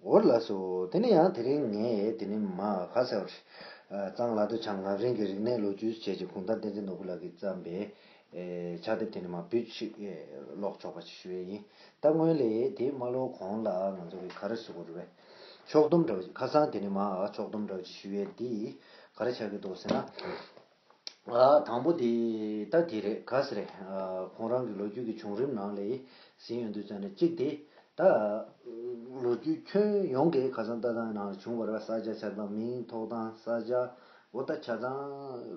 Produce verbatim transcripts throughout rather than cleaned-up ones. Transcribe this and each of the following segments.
འོ་ལགས་སོ། དེ་ནས་ཡང་དེ་རིང་ངས་དེ་ནས་མ་ག་ཟེར་བ་རེད། གཙང་ལ་དུ་བྱང་ངག་རིང་གི་རིག་གནས་ལོ་རྒྱུས་བྱས་ཀྱི་གུང་ཐང་བསྟན་འཛིན་ནོར་བུ་ལགས་ཀྱིས་བརྩམས་པའི་ཕྱག་དེབ་དེ་ནས་མ་བོད་ཅིག་ཀློག་ཆོག་པ་ཞིག་ཞུ་ཡས་ཡིན། ད་སྔོན་ལས་དེ་མ་ཀློག་གོང་ལ་ང་ཚོ་གི་ག་རེ་ཞུ་དགོས་རེད་པས། ཕྱོགས་བསྡོམས་འདྲ་བོ་ཁ་སང་དེ་ནས་མ་ཕྱོགས་བསྡོམས་འདྲ་བོ་ཅིག་ཞུ་ཡས་འདི་ག་རེ་ཆགས་ཀྱི་འདུག་ཟེར་ན། ཨ། དང་པོ་དེ་ད་དེ་རེད། ག་ཟེར་རེད། ཨ། ཁོང་རང་གི་ལོ་རྒྱུས་ཀྱི་བྱུང་རིམ་ནང་ལས་ཟིན་ཡོང་དུས་ཙམ་ནས་གཅིག་དེ་ད་ལོ་རྒྱུས་ཁྱོན་ཡོངས་ཀྱི་ཁ་སང་ལྟ་སྟངས་ནང་ལ་བྱུང་བ་རེད་པ། ས་ཆ་ཆགས་སྟངས། མིང་ཐོགས་སྟངས། ས་ཆ། འོ་ད་ཆ་ཚང་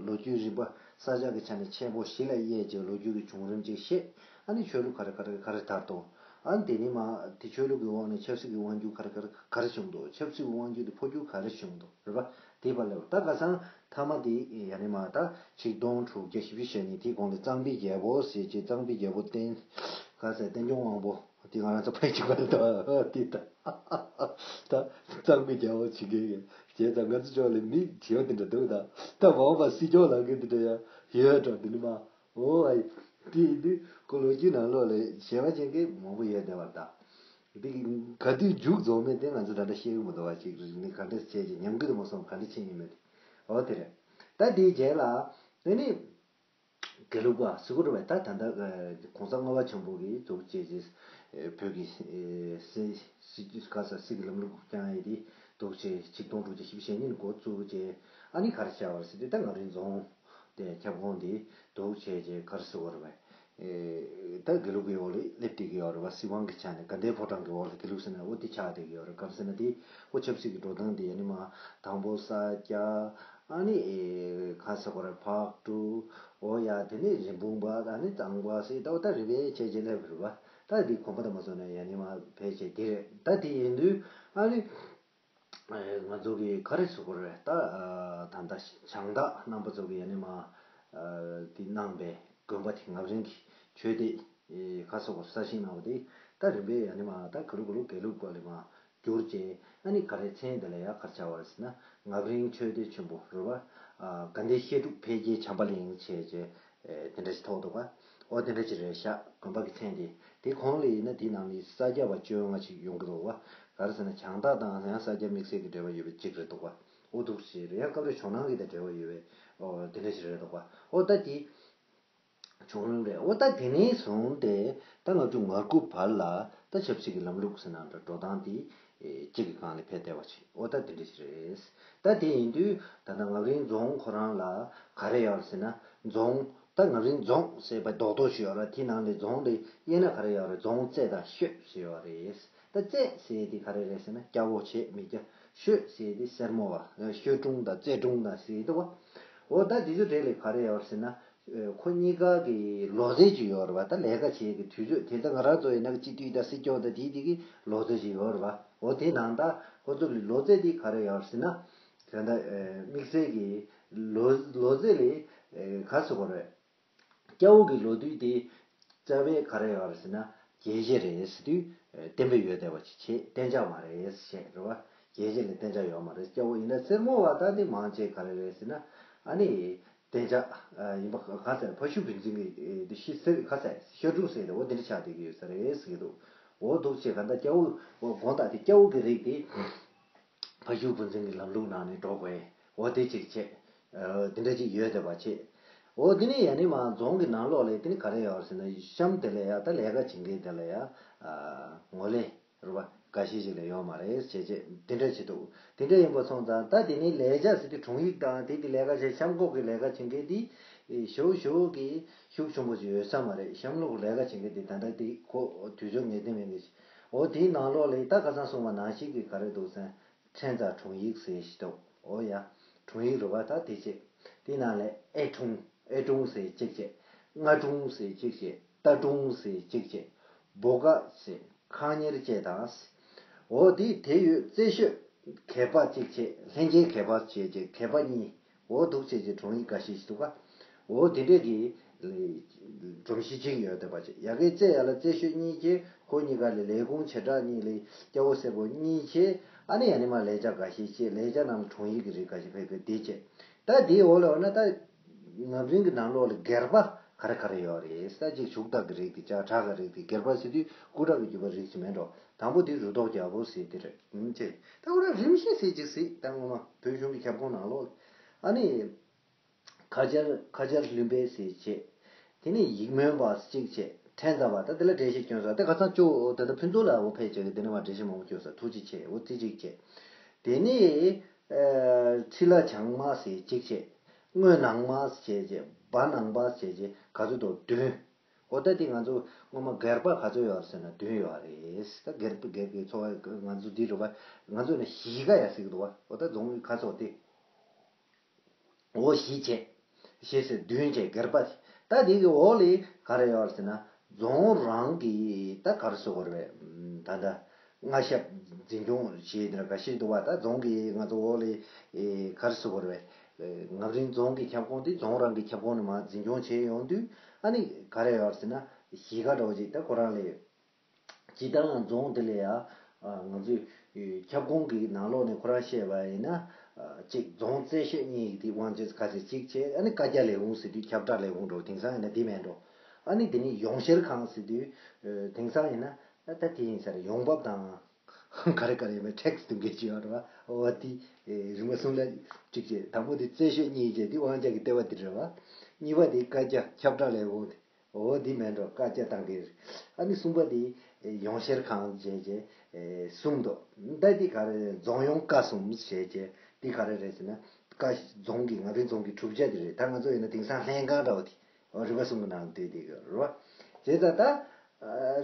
ལོ་རྒྱུས་རིམ་པ་ས་ཆ་གི་ཆ་ནས་ཆེན་པོ་བཞི་ལ་དབྱེ་བྱས་ལོ་རྒྱུས་ཀྱི་བྱུང་རིམ་ཅིག་བཤད། ཨ་ནི་ཆོས་ལུགས་ག་རེ་ག་རེ་ག་རེ་དར་འདུག་ཨ་ནི་དེ་ནས་མ་དེ་ཆོས་ལུགས་ཀྱི་འོག་ནས་ཆབ་སྲིད་ཀྱི་དབང་སྒྱུར་ག་རེ་ག་རེ་ག་རེ་བྱུང་འདུག་ཆབ་སྲིད་ཀྱི་དབང་སྒྱུར་དེ་འཕོ་འགྱུར་ག་རེ་བྱུང་འདུག་རེད་པ། དེའི་བར་ལ་ད་ཁ་སང་མཐའ་མ་དེ་ཡ་ནི་མ་ད་ཆིག་སྟོང་དྲུག་བརྒྱ་བཞི་བཅུ་ཞེ་གཉིས་དེའི་གོང་ལ་གཙང་པའི་རྒྱལ་པོ་ཟེར་གྱི། གཙང་པའི་རྒྱལ་པོ་བསྟན་ག་ཟེར། བསྟན་སྐྱོང་དབང་པོ་དེ་ང་རང་ཚོ་ཕལ་ཆེར་བར་དུ་དེ་ད་ད་གཙང་པའི་རྒྱལ་པོ་བྱེད་མཁན་གྱི་བྱས་ཙང་ང་ཚོ་ཕྱོགས་ལ་མི་བྱེད་པ་དེ་འདྲ་འདུག་ད་ད་མ་འོངས་པ་སྲིད་སྐྱོང་ལངས་མཁན་དེ་འདྲ་ཡང་ཡོད་འགྲོ། དེ་ནི་མ། ཨོ་ཨ་ཡི། དེ་ཡིན་དུས་ཁོ་ལོ་རྒྱུས་ནང་ལོགས་ལ་ཞེད་པ་ཅན་གྱི་མང་པོ་ཡོད་བསྡད་པ་རེད་ད། འདི་ག་དུས་མཇུག་རྫོགས་མིན་དེ་ང་ཚོ་ད་ལྟ་ཤེས་ཀྱི་མི་འདུག་བ། ཅིག་རིག་གནས་ག་འདྲས་བྱས་ཀྱི་ཉམས་རྒུད་དུ་མ་སོང་། ག་འདྲས་ཕྱིན་ཡིན་མིན་དེ། ཨོ་དེ་རེད། ད་དེའི་རྗེས་ལ་དེ་ནི་དགེ་ལུགས་པ་ཟེར་གྱི་རེད་པས། ད་ད་ལྟ་གོང་ས་ལྔ་པ་ཆེན་པོ་གིས་འདུག་བྱས་རྗེས་བོད་ཀྱི་སྲིད་སྲིད་ག་ས་སྲིད་ཀྱི་ལམ་ལུགས་བསྐྱངས་ཡས་དེ་འདུག་བྱས་ཆིག་སྟོང་དྲུག་བརྒྱ་བཞི་བཅུ་ཞེ་གཉིས་ནས་འགོ་བཙུགས་བྱས། ཨ་ནི་ག་རེ་བྱས་པ་རེད་ཟེར་དུས་ད་ང་རང་རྫོང་དེ་ཁྱབ་ཁོངས་དེ་འདུག་བྱས་རྗེས་ག་རེ་ཟེར་དགོས་རེད་པས། ཨེ། ད་དགེ་ལུགས་ཀྱི་འོག་ལ་སླེབས་བསྡད་ཀྱི་ཡོད་རེད་པ། སྲིད་དབང་གི་ཆ་ནས་དགའ་ལྡན་ཕོ་བྲང་གི་འོག་ལ་དགེ་ལུགས་ཟེར་ན་འོ་དེ་ཆགས་བསྡད་ཀྱི་ཡོད་རེད། ག་རེ་ཟེར་ན་དེ་འོ་ཆབ་སྲིད་ཀྱི་འགྲོ་སྟངས་དེ་ཡ་ནི་མ་དང་པོ་ས་སྐྱ། ཨ་ནི་ཨེ་ག་ཟེར་དགོས་རེད། ཕག་གྲུ། འོ་ཡ་དེ་ནི་རིན་སྤུངས་པ། ཨ་ནི་གཙང་པ་ཟེར་ད་འོ་ད་རིམ་པས་བྱས་བྱས་སླེབས་རེད་པ། ད་འདི་གོམ་པ་ད་མ་སོང་ན་ཡ་ནི་མ་ཕལ་ཆེར་དེ་རེད། ད་དེ་ཡིན་དུས་ཨ་ནི། ང་ཚོ་གི་ག་རེ་ཟེར་དགོས་རེད། ད་ད་ལྟ་བྱང་བདག་རྣམ་པ་ཚོ་གི་ཡ་ནི་མ་དེ་གནང་པའི་དགོན་པ་དེ་ངག་རིང་གི་ཆོས་སྡེ་ག་ཟེར་དགོས་གསར་བཞེངས་གནང་བ་དེ་ད་རིམ་པས་ཡ་ནི་མ་ད་ག་ལུགས་ག་ལུགས་དགེ་ལུགས་པ་ལ་མ་བསྒྱུར་བྱས། ཨ་ནི་ག་རེ་མཚན་དེ་ལ་ཡ་ག་རེ་བྱ་བ་རེད་ཟེར་ན་ངག་རིང་ཆོས་སྡེ་ཆེན་པོ་རེད་པ། དགའ་ལྡན་བཤད་སྒྲུབ་འཕེལ་རྒྱས་བྱམས་པ་གླིང་བྱས་བྱས། དེ་འདྲ་ཞིག་ཐོགས་འདུག་ག་ཨོ་དེ་འདྲ་ཅིག་རེད་ཤག་དགོན་པ་གི་མཚན་དེ། དེ་གོང་ལ་ཡིན་ན་དེའི་ནང་ནས་ས་སྐྱ་པ་བཅོ་ལྔ་ཅིག་ཡོང་གི་འདུག་ག་ག་རེ་ཟེར་ན་བྱང་བདག་དང་ཡང་ས་སྐྱ་དམིགས་བསལ་གྱི་འབྲེལ་བ་ཡོད་པ་ཅིག་རེད་འདུག་ག་ཨོ་འདུག་ཅིག་རེད། ཡང་སྐབས་རེ་ཇོ་ནང་གི་དང་འབྲེལ་བ་ཡོད་པའི་ཨོ་དེ་འདྲ་ཅིག་རེད་འདུག་ག་ཨོ་ད་དེ་བྱུང་རིམ་རེད། ཨོ་ད་དེ་ནས་བཟུང་སྟེ་ད་ལྔ་བཅུ་ང་དགུ་བར་ལ་ད་ཆབ་སྲིད་ཀྱི་ལམ་ལུགས་ཟེར་ན་འདྲ་འགྲོ་སྟངས་དེ། གཅིག་གི་སྒང་ལ་ཕེབས་བསྡད་པ་ཅིག་ཨོ་ད་དེ་འདྲ་ཞིག་རེད། ད་དེ་ཡིན་དུས་ད་ལྟ་ངག་རིང་རྫོང་ཁོ་རང་ལ་ག་རེ་ཡོད་རེད་ཟེར་ན། རྫོང་། ད་ངག་རིང་རྫོང་ཟེར་བ་རྡོག་རྡོག་ཞིག་ཡོད་རེད། དེ་ནང་ལ་རྫོང་དེ་དབྱེ་ན་ག་རེ་ཡོད་རེད། རྫོང་རྩེ་དང་ཤོད་ཟེར་ཡོད་རེད། ད་རྩེ་ཟེར་དེ་ག་རེ་རེད་ཟེར་ན་སྐྱ་བོ་བྱེད་མི་སྐྱ། ཤོད་ཟེར་དེ་སེར་མོ་བ། ཤོད་ཀྲུང་དང་རྩེ་ཀྲུང་དང་ཟེར་འདུག་བ། འོ་ད་དེ་ཚོ་གྲས་ལ་ག་རེ་ཡོད་རེད་ཟེར་ན། ཁོ་གཉིས་ཀ་གི་ལོ་ཚད་ཅིག་ཡོད་རེད་བ། ད་ལས་ཀ་བྱེད་ཀྱི་དུས་ཚོད་དེ་ད་ང་རང་ཚོ་ཡིན་ན་སྤྱི་འཐུས་དང་སྲིད་སྐྱོང་དང་དེའི་དེ་གི་ལོ་ཚད་ཅིག་ཡོད་རེད་བ། འོ་དེ་ནང་ད་ཁོ་ཚོ་གི་ལོ་ཚད་དེ་ག་རེ་ཡོད་རེད་ཟེར་ན། ད་ལྟ་དམིགས་བསལ་གྱི་ལོ་ལོ་ཚད་ལས་ག་ཟེར་དགོས་རེད། སྐྱ་བོ་གི་ལོ་དུས་དེ་རྩ་བའི་ག་རེ་ཡོད་རེད་ཟེར་ན་རྒྱས་བཤད་རེད་ཟེར་དུས་གཏན་འབེབས་ཡོད་བསྡད་པ་ཅིག་བྱས། གཏན་འཇགས་མ་རེད་ཟེར་བཤད་རེད་བ། རྒྱས་བཤད་ལ་གཏན་འཇགས་ཡོད་མ་རེད། སྐྱ་བོ་ཡིན་ན་སེར་མོ་བ་ད་ནི་མང་ཆེ་ག་རེ་རེད་ཟེར་ན། ཨ་ནི་གཏན་འཇགས་ཡིན་པ་ག་ཟེར། ཕ་ཤུལ་བུ་འཛིན་གྱི་དེ་ཤི་ཟེར་ག་ཟེར། ཤོད་ཀྲུང་ཟེར་དེ་འོ་དེ་འདྲ་ཆགས་བསྡད་ཀྱི་ཡོད་ས་རེད་ཟེར་གྱི་འདུག་འོ་འདུག་བྱས་ག་ད་སྐྱ་བོ་འོ་དགོངས་དག་དེ་སྐྱ་བོ་གི་རིགས་དེ། ཕ་ཤུལ་བུ་འཛིན་གྱི་ལམ་ལུགས་ནང་ནས་འགྲོ་དགོས། འོ་དེ་གཅིག་བྱས། འདི་འདྲ་ཅིག་ཡོད་བསྡད་པ་བྱས། འོ་དེ་ནས་ཡ་ནི་མ་རྫོང་གི་ནང་ལོགས་ལ་དེ་ནི་ག་རེ་ཡོད་ཟེར་ན་གཤམ་དེ་ལ་ཡ་ད་ལས་ཀ་བྱེད་མཁན་དེ་ལ་ཡ་ངོ་ལས་རེད་བ། འགའ་ཤས་ཅིག་ལ་ཡོད་མ་རེད་བྱས་བྱས་དེ་འདྲ་བྱེད་འདུག་དེ་འདྲ་ཡིན་པ་སོང་ཙང་ད་དེ་ནི་ལས་བྱ་ཟེར་དུས་དྲུང་ཡིག་དང་དེ་དེ་ལས་ཀ་བྱེད་གཤམ་འཁོག་གི་ལས་ཀ་བྱེད་མཁན་དེ་ཞེ་པོ་ཞེ་པོ་གི་ཤུགས་ཆེན་པོ་ཅིག་ཡོད་ས་མ་རེད། གཤམ་ལོགས་གི་ལས་ཀ་བྱེད་མཁན་དེ་ད་ལྟ་དེ་ཁོ་དུས་ཚོད་ངེས་གཏན་མེད་མཁན་ཅིག་འོ་དེའི་ནང་ལོགས་ལ་ད་ཁ་སང་གསུངས་པ་ནང་བཞིན་གྱི་ག་རེ་འདུག་ཟེར་ན། ཕྲན་ཚེགས་དྲུང་ཡིག་ཟེར་ཞིག་འདུག་འོ་ཡ། དྲུང་ཡིག་རེད་བ། ད་དེ་བྱས། དེའི་ནང་ལ་ཨེ་དྲུང་། ཨེ་དྲུང་ཟེར་གཅིག་བྱས། ལྔ་དྲུང་ཟེར་གཅིག་བྱས། རྟ་དྲུང་ཟེར་གཅིག་བྱས། འབོ་ག་ཟེར། ཁང་གཉེར་བཅས་དང་། འོ་དེ་དེ་ཡོད་རྩེ་ཤོད་གད་པ་གཅིག་བྱས། ལྷན་སྐྱེས་གད་པ་བྱས་བྱས་གད་པ་གཉིས། འོ་འདུག་བྱས་ཀྱི་དྲུང་ཡིག་འགའ་ཤས་ཤིག་འདུག་ག་འོ་དེ་འདྲས་ཀྱི་སྒྲོམ་གཞི་གཅིག་ཡོད་བསྡད་པ་ཅིག་ཡ་གི་རྩེ་ཡ་ལ་རྩེ་ཤོད་གཉིས་བྱས། ཁོ་གཉིས་ཀ་ལ་ལས་ཁུངས་བྱེ་བྲག་གཉིས་ལ་སྐྱ་བོ་སེར་པོ་གཉིས་བྱས། ཨ་ནི་ཡ་ནི་མ་ལས་བྱ་འགའ་ཤས་བྱས། ལས་བྱ་རྣམས་དྲུང་ཡིག་གི་རིགས་འགའ་ཤས་ཕེབས་པའི་དེ་བྱས། ད་དེའི་འོག་ལ་འོ་ན་ད་ངག་རིང་གི་ནང་ལོགས་ལ་སྒེར་པ་ག་རེ་ག་རེ་ཡོད་རེད། ད་ཅིག་ཕྱུག་བདག་གི་རིགས་དེ་ལྕགས་ཁྲག་གི་རིགས་དེ། སྒེར་པ་ཟེར་དུས་སྐུ་དྲག་གི་རྒྱུད་པ་རིགས་ཅིག་མེད་འགྲོ། དང་པོ་དེ་རུ་ཐོག་རྒྱལ་པོ་ཟེར་དེ་རེད། ཨུམ་ཅེ། ད་ཁོ་རང་རིམ་བཞིན་ཟེར་ཅིག་ཟེར། ད་ངོ་མ་བོད་གཞུང་གི་ཁྱབ་ཁོངས་ནང་ལོགས་ལ། ཨ་ནི། ཁ་ཆར་ཁ་ཆར་ལྷུན་པོ་ཟེར་བྱས། དེ་ནས་ཡིག་སྨོན་པ་གཅིག་བྱས། ཕྲན་ཚ་བ། ད་དེ་ལ་འགྲེལ་བཤད་སྐྱོན་ས། ད་ཁ་སང་ཅོ་ད་ལྟ་ཕུན་ཚོགས་ལ་འོ་ཕེབས་བྱས་གི་དེ་ནས་མ་འགྲེལ་བཤད་མང་པོ་སྐྱོན་ས། ཐུགས་རྗེ་ཆེ། འོ་ཙི་གཅིག་བྱས། དེ་ནས་ཨ་ཁྲི་ལ་བྱང་མ་ཟེར་གཅིག་བྱས། དངོས་ནང་མ་ཟེར་བྱས། བ་ནང་པ་ཟེར་བྱས། ག་ཚོད་དོ་བདུན། འོ་ད་དེ་ང་ཚོ་སྔོན་མ་སྒེར་པ་ག་ཚོད་ཡོད་རེད་ཟེར་ན་བདུན་ཡོད་རེད། ད་སྒེར་པ་སྒེར་གྱི་ཚོ་བ་ང་ཚོ་འདི་རུ་བ་ང་ཚོ་ནི་གཞིས་ཀ་ཡ་ཟེར་གི་འདུག་བ། འོ་ད་རྫོང་གི་ཁ་ཚོ་དེ། འོ་གཞིས་བྱས། གཞིས་ཟེར་བདུན་བྱས་སྒེར་པ་དེ། ད་དེ་གི་འོག་ལ་ག་རེ་ཡོད་རེད་ཟེར་ན་རྫོང་རང་གི་ད་ག་རེ་ཟེར་དགོས་རེད་པས། ད་ད་མངའ་ཞབས་འཛིན་སྐྱོང་བྱས་དེ་འདྲ་འགའ་ཤས་འདུག་བ། ད་རྫོང་གི་ང་ཚོ་འོག་ལ་ག་རེ་ཟེར་དགོས་རེད་པས། ངམ་རིང་རྫོང་གི་ཁྱབ་ཁོངས་དེ་རྫོང་རང་གི་ཁྱབ་ཁོངས་ནས་མར་འཛིན་སྐྱོང་བྱས་ཡོང་དུས། ཨ་ནི་ག་རེ་ཡོད་ཟེར་ན་གཞིས་ཀ་འདྲ་བོ་ཅིག་ད་ཁོ་རང་ལས་སྤྱིར་བཏང་རྫོང་དེ་ལས་ཡ་ང་ཚོས་ཁྱབ་ཁོངས་ཀྱི་ནང་ལོགས་ནས་ཁོ་རང་བཤད་པ་ཡིན་ན། གཅིག་རྫོང་རྩེ་ཤོད་གཉིས་ཀྱི་དབང་ཆ་ག་ཚད་གཅིག་བྱས། ཨ་ནི་བཀའ་རྒྱ་ལས་ཁུངས་ཟེར་དུས་ཁྱབ་བསྒྲགས་ལས་ཁུངས་འགྲོ། དེང་སང་ཡིན་ན་དེ་མེད་འགྲོ། ཨ་ནི་དེ་ནས་ཡོངས་བཤེར་ཁང་ཟེར་དུས་དེང་སང་ཡིན་ན་ད་དེ་ཡིན་ས་རེད། ཡོང་འབབ་དང་། ག་རེ་ག་རེ་ཡིན་པའི་ཊེག་སི་སྡུད་མཁན་ཅིག་ཡོད་རེད་བ། འོ་དེ་རིམ་པ་གསུམ་ལ་གཅིག་བྱས། དང་པོ་དེ་རྩེ་ཤོད་གཉིས་བྱས། དེ་དབང་ཆ་གི་ལྟེ་བ་དེ་རེད་བ། གཉིས་པ་དེ་བཀའ་རྒྱ་ཁྱབ་བསྒྲགས་ལས་ཁུངས་དེ། འོ་དེ་མེད་འགྲོ། བཀའ་རྒྱ་བཏང་གི་རེད། ཨ་ནི་གསུམ་པ་དེ་ཡོངས་བཤེར་ཁང་བྱས་བྱས་གསུམ་འདུག་ད་དེ་ག་རེ་རྫོང་ཡོངས་བཀའ་གསུམ་བྱས་བྱས་དེ་ག་རེ་རེད་ཟེར་ན། བཀའ་རྫོང་གི་ང་རའི་རྫོང་གི་གྲུབ་ཆ་དེ་རེད། ད་ང་ཚོ་ཡིན་ན་དེང་སང་ལྷན་ཁང་འདྲ་བོ་དེ། འོ་རིམ་པ་གསུམ་གྱི་ནང་ལ་བསྡུས་བསྡད་ཀྱི་རེད་བ། བྱས་ཙང་ད།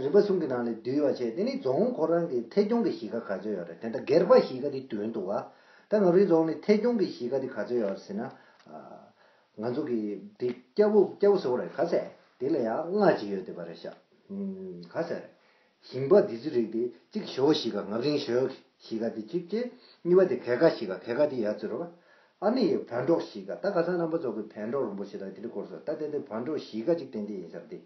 རིམ་པ་གསུམ་གྱི་ནང་ལ་བསྡུས་པ་བྱས། དེ་ནི་རྫོང་ཁོ་རང་གི་ཐད་སྐྱོང་གི་གཞིས་ཀ་ག་ཚོད་ཡོད་རེད། དེ་འདྲ་སྒེར་པ་གཞིས་ཀ་དེ་བདུན་འདུག་བ། ད་ང་རའི་རྫོང་ནི་ཐད་སྐྱོང་གི་གཞིས་ཀ་དེ་ག་ཚོད་ཡོད་རེད་ཟེར་ན། ང་ཚོ་གི་དེ་སྐྱ་བོ་སྐྱ་བོ་ཟེར་བ་རེད། ག་ཚད་དེ་ལ་ཡང་ལྔ་ཅིག་ཡོད་བསྡད་པ་རེད་ཤག་ག་ཚད་རེད། ཞིང་པ་འདི་ཚོའི་རིགས་དེ་གཅིག་ཞོ་གཞིས་ཀ། ང་རའི་ཞོ་གཞིས་ཀ་དེ་གཅིག་བྱས། གཉིས་པ་དེ་གད་ཁ་གཞིས་ཀ། གད་ཁ་དེ་ཡ་ཚོད་རེད་བ། ཨ་ནི་བོད་འབྲོག་གཞིས་ཀ། ད་ཁ་སང་རྣམ་པ་ཚོ་གིས་བོད་འབྲོག་རིན་པོ་ཆེ་དང་དེ་འདྲ་སྐོར་སོང་། ད་དེ་འདྲའི་བོད་འབྲོག་གཞིས་ཀ་གཅིག་ཏན་ཏན་ཡིན་ས་རེད། དེ་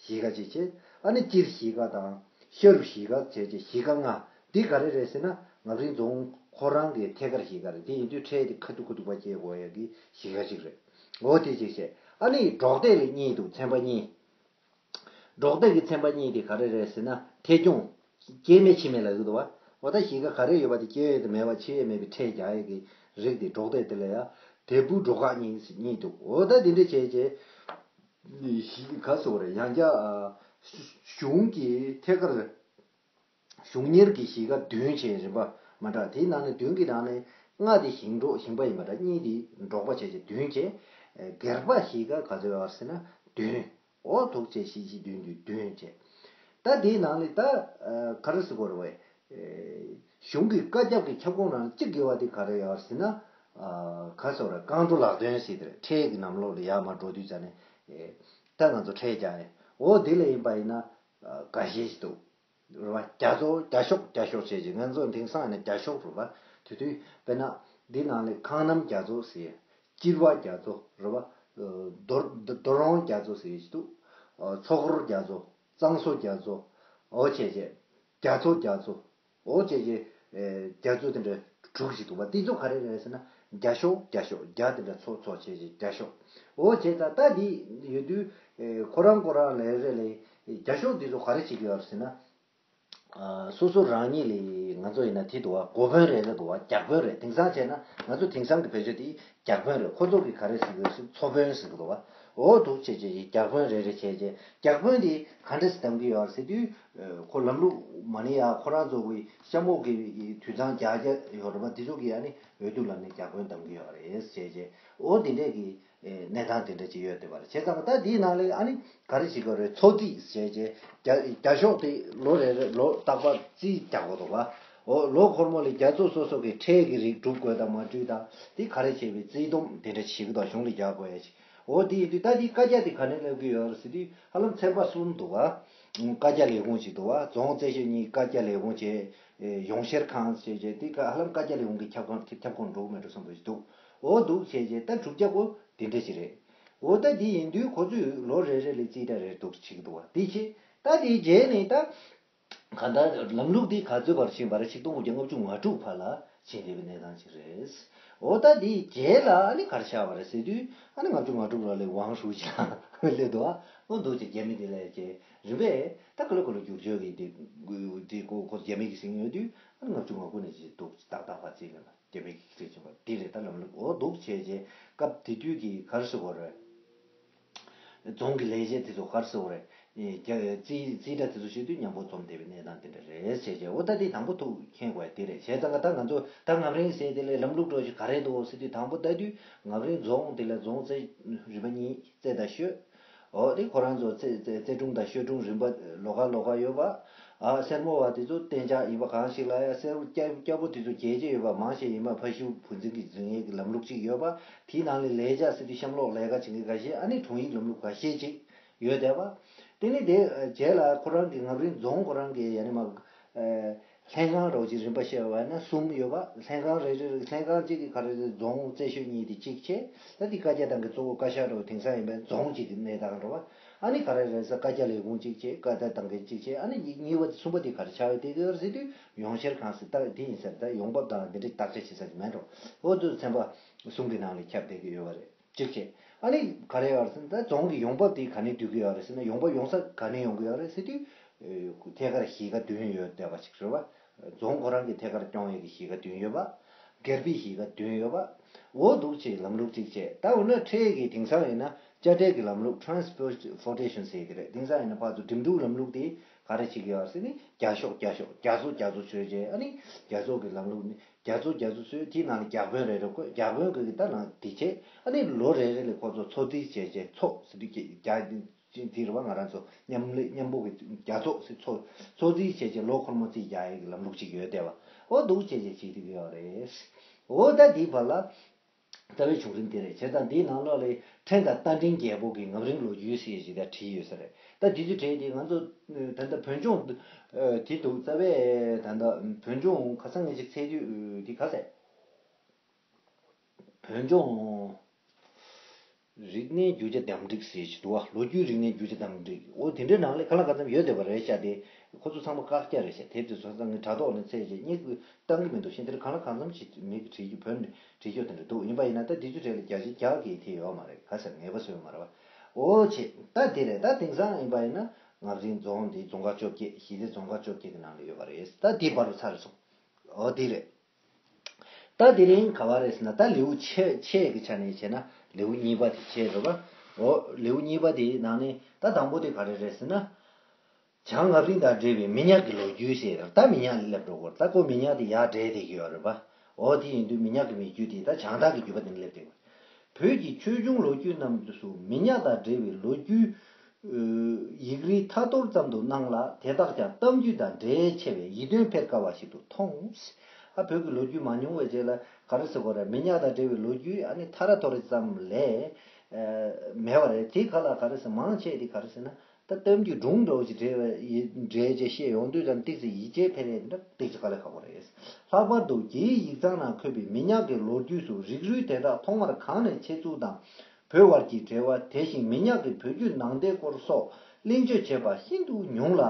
གཞིས་ཀ་གཅིག་བྱས། ཨ་ནི་སྤྱིར་གཞིས་ཀ་དང་ཤ་རུ་གཞིས་ཀ་བྱས་བྱས་གཞིས་ཀ་ལྔ། འདི་ག་རེ་རེད་ཟེར་ན་ང་རའི་རྫོང་ཁོ་རང་གི་ཐད་ཀར་གཞིས་ཀ་རེད། དེ་ཡིན་དུས་ཁྲལ་དེ་ཁ་ཐུག་ཁ་ཐུག་པ་སྐྱེལ་དགོས་ཡ་གི་གཞིས་ཀ་གཅིག་རེད། འོ་དེ་གཅིག་བྱས། ཨ་ནི་འབྲོག་སྡེ་ལ་གཉིས་འདུག་ཚན་པ་གཉིས། འབྲོག་སྡེ་གི་ཚན་པ་གཉིས་དེ་ག་རེ་རེད་ཟེར་ན་ཐད་སྐྱོང་སྐྱེས་མེད་འཆི་མེད་ལབ་ཀྱི་འདུག་བ། འོ་ད་གཞིས་ཀ་ག་རེ་ཡོད་པ་དེ་སྐྱེ་ཡས་དེ་མེད་པ་འཆི་ཡས་མེད་པའི་ཁྲལ་རྒྱག་ཡས་ཀྱི་རིགས་དེ་འབྲོག་སྡེ་དེ་ལ་ཡ་དེ་བུ་འབྲོག་ཁག་གཉིས་གཉིས་འདུག་འོ་ད་དེ་འདྲ་བྱས་བྱས་ག་ཟེར་བ་རེད། ཡང་བསྐྱར་གཞུང་གི་ཐད་ཀར་གཞུང་གཉེར་གྱི་གཞིས་ཀ་བདུན་བྱས། རིམ་པ་མ་འདྲ། དེའི་ནང་ནས་བདུན་གྱི་ནང་ནས་ལྔ་དེ་ཞིང་འབྲོག་ཞིང་པ་ཡིན་པ་འདྲ། གཉིས་དེ་འབྲོག་པ་བྱས་བྱས་བདུན་བྱས། སྒེར་པ་གཞིས་ཀ་ག་ཚོད་ཡོད་ཟེར་ན་བདུན། འོ་ཐུག་བྱས་བཞི་བཞི་བདུན་བདུན་བདུན་བྱས། ད་དེའི་ནང་ནས་ད་ག་རེ་ཟེར་དགོས་རེད་བས། གཞུང་གི་བཀའ་ཁྱབ་ཀྱི་ཁྱབ་ཁོངས་ནང་གཅིག་དགེ་བ་དེ་ག་རེ་ཡོད་ཟེར་ན། ག་ཟེར་རེད། རྐང་བྲོ་ལག་འདོན་ཟེར་དེ་རེད། ཁྲལ་གྱི་ལམ་ལོག་ལ་ཡར་མར་འགྲོ་དུས་ཙ་ནས་ད་ང་ཚོ་ཁྲལ་རྒྱག་ཡས། འོ་དེ་ལ་ཡིན་པ་ཡིན་ན་འགའ་ཤས་ཤིག་འདུག་རེད་བ། རྒྱ་མཚོ་རྒྱ་ཤོག་རྒྱ་ཤོག་བྱས་ཀྱི་ང་ཚོ་དེང་སང་ཡིན་ན་རྒྱ་ཤོག་རེད་བ། དེ་དུས་དཔེར་ན་འདི་ནང་ལས་ཁང་གནམ་རྒྱ་མཚོ་ཟེར། སྤྱིར་བ་རྒྱ་མཚོ་རེད་བ། རྡོ་རྡོ་རྡོ་རོང་རྒྱ་མཚོ་ཟེར་ཞིག་འདུག་མཚོ་འཁོར་རྒྱ་མཚོ། གཙང་བཟོ་རྒྱ་མཚོ། འོ་བྱས་བྱས། རྒྱ་མཚོ་རྒྱ་མཚོ། འོ་བྱས་བྱས། རྒྱ་མཚོ་དེ་འདྲ་དྲུག་ཞིག་འདུག་བ། དེ་ཚོ་ག་རེ་རེད་ཟེར་ན་རྒྱ་ཤོག་རྒྱ་ཤོག་རྒྱ་དེ་འདྲ་མཚོ་མཚོ་བྱས་བྱས་རྒྱ་ཤོག་འོ་བྱས་ཙང་ད་འདི་ཡོད་དུས་ཁོ་རང་ཁོ་རང་ལས་རེ་ལས་རྒྱ་ཤོག་འདི་ཚོ་ག་རེ་བྱེད་ཀྱི་ཡོད་རེད་ཟེར་ན། སོ་སོ་རང་ཉིད་ལས་ང་ཚོ་ཡིན་ན་དེ་འདུག་བ། འགོ་དཔོན་རེ་རེ་འདུག་བ། རྒྱག་དཔོན་རེ། དེང་སང་བྱས་ན་ང་ཚོ་དེང་སང་གི་བེད་སྤྱོད་དེ་རྒྱག་དཔོན་རེ། ཁོ་ཚོ་གིས་ག་རེ་ཟེར་གྱི་ཡོད་ཟེར་མཚོ་དཔོན་ཟེར་གྱི་འདུག་བ། འོ་འདུག་བྱས་བྱས་རྒྱག་དཔོན་རེ་རེ་བྱས་བྱས་རྒྱག་དཔོན་དེ་ག་འདྲ་སེ་གདམ་གྱི་ཡོད་ཟེར་དུས། ཁོ་ལམ་ལུགས་མ་ནི་ཡ་ཁོ་རང་ཚོ་གི་གཤམ་འོག་གི་དུད་ཚང་རྒྱག་རྒྱག་ཡོད་རེད་པ། དེ་ཚོ་གིས་ཨ་ནི་འོས་བསྡུ་ལམ་ནས་རྒྱག་དཔོན་གདམ་གྱི་ཡོད་རེད་ཟེར་བྱས། འོ་དེ་འདྲས་ཀྱི་གནས་སྟངས་དེ་འདྲ་ཅིག་ཡོད་བསྡད་པ་རེད། བྱས་ཙང་ད་དེའི་ནང་ལ་ཨ་ནི་ག་རེ་བྱེད་དགོས་རེད། མཚོ་རྩིས་བྱས་བྱས་རྒྱ་རྒྱ་ཤོག་དེ་ལོ་རེ་རེ་ལོ་རྟག་པར་རྩིས་རྒྱག་དགོས་འདུག་བ། འོ་ལོ་འཁོར་མོ་ལ་རྒྱ་མཚོ་སོ་སོ་གི་ཁྲལ་གྱི་རིགས་སྒྲུབ་དགོས་དང་མ་སྒྲུབ་དང་དེ་ག་རེ་བྱས་པའི་རྩིས་སྡོམ་དེ་འདྲ་བྱེད་ཀྱི་འདུག་གཞུང་ལ་རྒྱག་དགོས་ཡ་ཅིག་འོ་དེ་ཡིན་དུས་ད་དེའི་བཀའ་རྒྱ་དེ་ག་ནས་སླེབས་ཀྱི་ཡོད་རེད་ཟེར་དུས་ཧ་ལམ་ཚན་པ་གསུམ་འདུག་བ། བཀའ་རྒྱ་ལས་ཁུངས་ཅིག་འདུག་བ། རྫོང་རྩེ་ཤོད་གཉིས་བཀའ་རྒྱ་ལས་ཁུངས་བྱས། ཡོངས་བཤེར་ཁང་བྱས་བྱས་དེ་ག་ཧ་ལམ་བཀའ་རྒྱ་ལས་ཁུངས་ཀྱི་ཁྱབ་ཁོངས་ཁྱབ་ཁོངས་འགྲོ་གི་མེད་འགྲོ་བསམ་པ་ཞིག་འདུག་འོ་འདུག་བྱས་བྱས་ད་གྲུབ་ཆ་ཁོ་དེ་འདྲ་ཞིག་རེད། འོ་ད་དེ་ཡིན་དུས་ཁོ་ཚོས་ལོ་རེ་རེ་ལ་རྩིས་ཁྲ་རེ་རེ་འདུག་བྱེད་ཀྱི་འདུག་བ། དེ་བྱས་ད་དེའི་རྗེས་ནས་ད། གང་ལྟར་ལམ་ལུགས་འདི་ག་ཚོད་བར་ཕྱིན་པ་རེད། ཆིག་སྟོང་དགུ་བརྒྱ་ལྔ་བཅུ་ང་དྲུག་བར་ལ་ཕྱིན་བསྡད་པའི་གནས་སྟངས་ཤིག་རེད། འོ་ད་འདིའི་རྗེས་ལ་ཨ་ནི་ག་རེ་ཆགས་པ་རེད་ཟེར་དུས་ཨ་ནི་ལྔ་བཅུ་ང་དྲུག་ལོ་ལ་ཝང་ཧྲུའུ་ཅི་ལ་སླེབས་འདུག་ཨ། འོ་འདུག་ཅེས་རྒྱ་མི་འདི་ལ་ཅེས་ རིམ་པས་ད་ག་ལེ་ག་ལེ་བསྒྱུར་བཅོས་ཀྱི་དེ་དེ་ཁོ་ཁོ་རྒྱ་མི་གིས་ཟིན་ཡོད་དུས་ཨ་ནི་ལྔ་བཅུ་ང་དགུ་ནས་ཅིག་འདུག་ཏག་ཏག་ཕར་བརྩིས་ལ་རྒྱ་མི་གིས་བརྩིས་བྱུང་བ་དེ་རེད། ད་ལམ་ལུགས་འོ་འདུག་བྱས་རྗེས་སྐབས་དེ་དུས་ཀྱི་ག་རེ་ཟེར་དགོས་རེད། རྫོང་གི་ལས་བྱེད་དེ་ཚོ་ག་རེ་ཟེར་དགོས་རེད། རྩིས་རྩིས་ཁྲ་དེ་ཚོ་བཤད་དུས་མཉམ་པོ་འཛོམས་བསྡད་པའི་གནས་སྟངས་དེ་འདྲ་རེད་བྱས་རྗེས་འོ་ད་དེ་དང་པོ་ཐུགས་མཁྱེན་དགོས་དེ་རེད། བྱས་ཙང་ད་ང་ཚོ་ད་རྔམ་རིང་ཟེར་དེ་ལས་ལམ་ལུགས་འགྲོ་ཞིག་ག་རེ་འདུག་ཟེར་དུས་དང་པོ་ལྟ་དུས་རྔམ་རིང་རྫོང་དེ་ལ་རྫོང་རྩེ་རིམ་པ་གཉིས་རྩེ་དང་ཤོད། འོ་དེ་ཁོ་རང་ཚོ་རྩེ་རྩེ་རྩེ་སྒྲུང་དང་ཤོད་སྒྲུང་རིམ་པ་ལོགས་ཀ་ལོགས་ཀ་ཡོད་པ། ཨ་སེར་མོ་བ་དེ་ཚོ་གཏན་འཇགས་ཡིན་པ་གང་ཞིག་ལ་ཡང་སེར་སྐྱ་སྐྱ་བོ་དེ་ཚོ་རྒྱས་རྒྱས་ཡོད་པ་མང་ཆེ་ཡིན་པ་ཕ་ཤུལ་བུ་འཛིན་གྱི་འཛིན་ཡས་ཀྱི་ལམ་ལུགས་གཅིག་ཡོད་པ། དེའི་ནང་ལས་ལས་བྱ་ཟེར་དུས་གཤམ་ལོགས་ལས་ཀ་བྱེད་མཁན་འགའ་ཤས་ཨ་ནི་དྲུང་ཡིག་ལམ་ལུགས་འགའ་ཤས་ཅིག་ཡོད་བསྡད་པ། དེ་ནི་དེ་རྗེས་ལ་ཁོ་རང་གི་རྔམ་རིང་རྫོང་ཁོ་རང་གི་ཡ་ནི་མ་ལྷན་ཁང་རོགས་ཀྱི་རིམ་པ་བཤད་པ་ན་གསུམ་ཡོད་པ། ལྷན་ཁང་རེ་རེ་ལྷན་ཁང་གཅིག་གི་ག་རེ་རེ་རྫོང་རྩེ་ཤོད་གཉིས་དེ་གཅིག་བྱས། ད་དེ་བཀའ་རྒྱ་དང་གི་གཙོ་བོ་བཀའ་ཤག་རོགས་དེང་སང་ཡིན་པའི་རྫོང་གཅིག་གི་གནས་སྟངས་རོགས་པ། ཨ་ནི་ག་རེ་རེ་ཟེར་བཀའ་རྒྱ་ལས་ཁུངས་གཅིག་བྱས། བཀའ་རྒྱ་དང་གི་གཅིག་བྱས། ཨ་ནི་གཉིས་པ་གསུམ་པ་དེ་ག་རེ་ཆགས་ཡོད་དེ་གི་ཟེར་དུས་ཡོངས་བཤེར་ཁང་ཟེར་ད་དེ་ཡིན་ཟེར། ད་ཡོང་འབབ་དང་འདི་འདྲའི་བརྟག་དཔྱད་བྱེད་ས་ཅིག་མེད་འགྲོ། འོ་དུ་ཚན་པ་གསུམ་གི་ནང་ལ་ཁྱབ་བསྡད་གི་ཡོད་པ་རེད། གཅིག་བྱས། ཨ་ནི་ག་རེ་ཡོད་རེད་ཟེར་ན་ད་རྫོང་གི་ཡོང་འབབ་དེ་ག་ནས་བསྡུ་གི་ཡོད་རེད་ཟེར་ན་ཡོང་འབབ་ཡོང་ས་ག་ནས་ཡོང་གི་ཡོད་རེད་ཟེར་དུས། ཐད་ཀར་གཞིས་ཀ་བདུན་ཡོད་བསྡད་པ་ཞིག་རེད་བ། རྫོང་ཁོ་རང་གི་ཐད་ཀར་སྐྱོང་ཡས་ཀྱི་གཞིས་ཀ་བདུན་ཡོད་པ། སྒེར་པའི་གཞིས་ཀ་བདུན་ཡོད་པ། འོ་འདུག་ཅེས་ལམ་ལུགས་གཅིག་བྱས། ད་འོ་ན་ཁྲལ་གྱི་དེང་སང་ཡིན་ན་དཔྱ་ཁྲལ་གྱི་ལམ་ལུགས་transportation ཟེར་གྱི་རེད། དེང་སང་ཡིན་ན་ཕར་ཚུར་འགྲིམ་འགྲུལ་ལམ་ལུགས་དེ་ག་རེ་བྱེད་ཀྱི་ཡོད་རེད་ཟེར་ནི་རྒྱ་ཤོག་རྒྱ་ཤོག་རྒྱ་མཚོ་རྒྱ་མཚོ་བཟོས་རྗེས་ཨ་ནི་རྒྱ་མཚོ་གི་ལམ་ལུགས་ནི་རྒྱ་མཚོ་རྒྱ་མཚོ་བཟོས་དེའི་ནང་ལ་རྒྱ་དཔོན་རེ་རེ་བསྐོས། རྒྱ་དཔོན་གྱིས་ད་ནང་དེ་བྱས་ཨ་ནི་ལོ་རེ་རེ་ལ་ཁོ་ཚོ་འཚོ་རྩིས་བྱས་རྗེས་ཚོགས་ཟེར་དུས་རྒྱ་ཅིག་དེ་རེད་བ། ང་རང་ཚོ་མཉམ་ལས་མཉམ་པོ་གི་རྒྱ་ཚོགས་སུ་ཚོགས་ཚོགས་རྩིས་བྱས་རྗེས་ལོ་འཁོར་མོ་རྩིས་རྒྱག་ཡག་གི་ལམ་ལུགས་ཅིག་ཡོད་བསྡད་པ། འོ་འདུག་བྱས་རྗེས་བྱེད་ཐུབ་ཀྱི་ཡོད་རེད། འོ་ད་འདིའི་བར་ལ་རྩ་བའི་བྱུང་རིམ་དེ་རེད། བྱས་ཙང་འདིའི་ནང་ལོགས་ལ་ཕྲན་དང་རྟ་མགྲིན་རྒྱལ་པོ་གི་རྔམ་རིང་ལོ་རྒྱུས་ཟེར་ཞིག་ད་བྲིས་ཡོད་ས་རེད། ད་འདི་ཚོ་བྲིས་ཏེ་ང་ཚོ་ད་ལྟ་བོད་ལྗོངས་དེ་འདུག་རྩ་བའི་ད་ལྟ་བོད་ལྗོངས་ཁ་སང་ངེད་ཅིག་ཚེས་དུས་དེ་ག་ཟེར། བོད་ལྗོངས་རིག་གནས་རྒྱུ་ཆ་འདེམས་སྒྲིག་ཟེར་ཞིག་འདུག་བ། ལོ་རྒྱུས་རིག་གནས་རྒྱུ་ཆ་འདེམས་སྒྲིག་འོ་དེ་འདྲའི་ནང་ལ་གང་ལ་གང་འཚམ་ཡོད་བསྡད་པ་རེད་ཤག་དེ་ཁོ་ཚོ་ཚང་མ་བཀག་རྒྱ་རེད་ཤག་དེབ་དེ་ཚོ་ཚང་ངས་དྲ་ཐོག་ནས་བཙལ་རྗེས་སྙིང་གཏོང་གི་མི་འདུག་ཤིང་དེར་གང་ལ་གང་འཚམ་ཞིག་མི་གི་བྲིས་རྒྱུ་བོད་ནས་བྲིས་རྒྱུ་དེ་འདྲ་འདུག་ཡིན་པ་ཡིན་ན་ད་དེ་ཚོའི་གྲས་ལ་བརྒྱ་ཆ་བརྒྱ་གི་དེ་ཡོད་མ་རེད། ག་ཟེར་ངེས་པ་བཟོས་མ་རེད་བ། འོ་བྱེད་ད་དེ་རེད། ད་དེང་སང་ཡིན་པ་ཡིན་ན་རྔམ་རིང་རྫོང་དེ་རྫོང་ཁག་བཅོ་བརྒྱད་གཞིས་རྩེ་རྫོང་ཁག་བཅོ་བརྒྱད་ཀྱི་ནང་ལ་ཡོད་པ་རེད། ད་དེ་བར་དུ་ཚར་སོང་། འོ་དེ་རེད། ད་དེ་རིང་ག་བ་རེད་ཟེར་ན་ད་ལེའུ་ཆེ་ཆེ་གི་ཆ་ནས་བྱས་ན་ལེའུ་གཉིས་པ་དེ་བྱས་རེད་པ། འོ་ལེའུ་གཉིས་པ་དེའི་ནང་ནས་ད་དང་པོ་དེ་ག་རེ་རེད་ཟེར་ན། བྱང་རྔམ་རིང་དང་འབྲེལ་བའི་མི་ཉག་གི་ལོ་རྒྱུས་ཟེར། ད་མི་ཉག་སླེབས་འགྲོ་གོ་ད་ཁོ་མི་ཉག་དེ་ཡར་འབྲེལ་བསྡད་ཀྱི་ཡོད་རེད་པ། འོ་དེ་ཡིན་དུས་མི་ཉག་གི་མི་རྒྱུད་དེ་ད་བྱང་ཐང་གི་རྒྱུད་པ་དེ་ནས་སླེབས་བསྡད་ཡོད། བོད་ཀྱི་ཆོས་འབྱུང་ལོ་རྒྱུས་རྣམས་སུ་མི་ཉག་དང་འབྲེལ་བའི་ལོ་རྒྱུས་ཡིག་རིགས་ཐ་ཐོར་ཙམ་དུ་སྣང་ལ་དེ་དག་ཀྱང་གཏམ་རྒྱུད་དང་འབྲེལ་ཆེ་བས་ཡིད་རྟོན་འཕེར་དཀའ་བ་ཞིག་ཏུ་མཐོང་། ཨ་བོད་ཀྱི་ལོ་རྒྱུས་མ་མྱོང་བའི་རྗེས་ལ་ག་རེ་ཟེར་དགོས་རེད། མི་ཉག་དང་འབྲེལ་བའི་ལོ་རྒྱུས་ཨ་ནི་ཐ་ར་ཐོ་རེ་ཙམ་ལས་མེད་པ་རེད། དེ་ག་ལ་ག་རེ་ཟེར་མང་ཆེ་དེ་ག་རེ་ཟེར་ན་ད་གཏམ་རྒྱུད་སྒྲུང་འདྲ་བོ་ཞིག་འབྲེལ་བའི་འབྲེལ་བྱས་བཤད་ཡོང་དུས་ཙམ་ཏིག་ཙི་ཡིད་ཆེས་འཕེར་ཡས་འདི་འདྲ་ཏིག་ཙི་དཀའ་ལས་ཁག་པོ་རེད། ལྷག་པར་དུ་རྒྱའི་ཡིག་ཚང་ནང་འཁོད་པའི་མི་ཉག་གི་ལོ་རྒྱུས་སུ་རིགས་རུས་དེ་དག་ཐོག་མར་གང་ནས་ཆེ་ཚུལ་དང་། བོད་དབར་གྱི་འབྲེལ་བ། དེ་བཞིན་མི་ཉག་གི་བོད་བརྒྱུད་ནང་བསྟན་སྐོར་སོགས་གླེང་བརྗོད་བྱས་པ་ཤིན་ཏུ་ཉུང་ལ།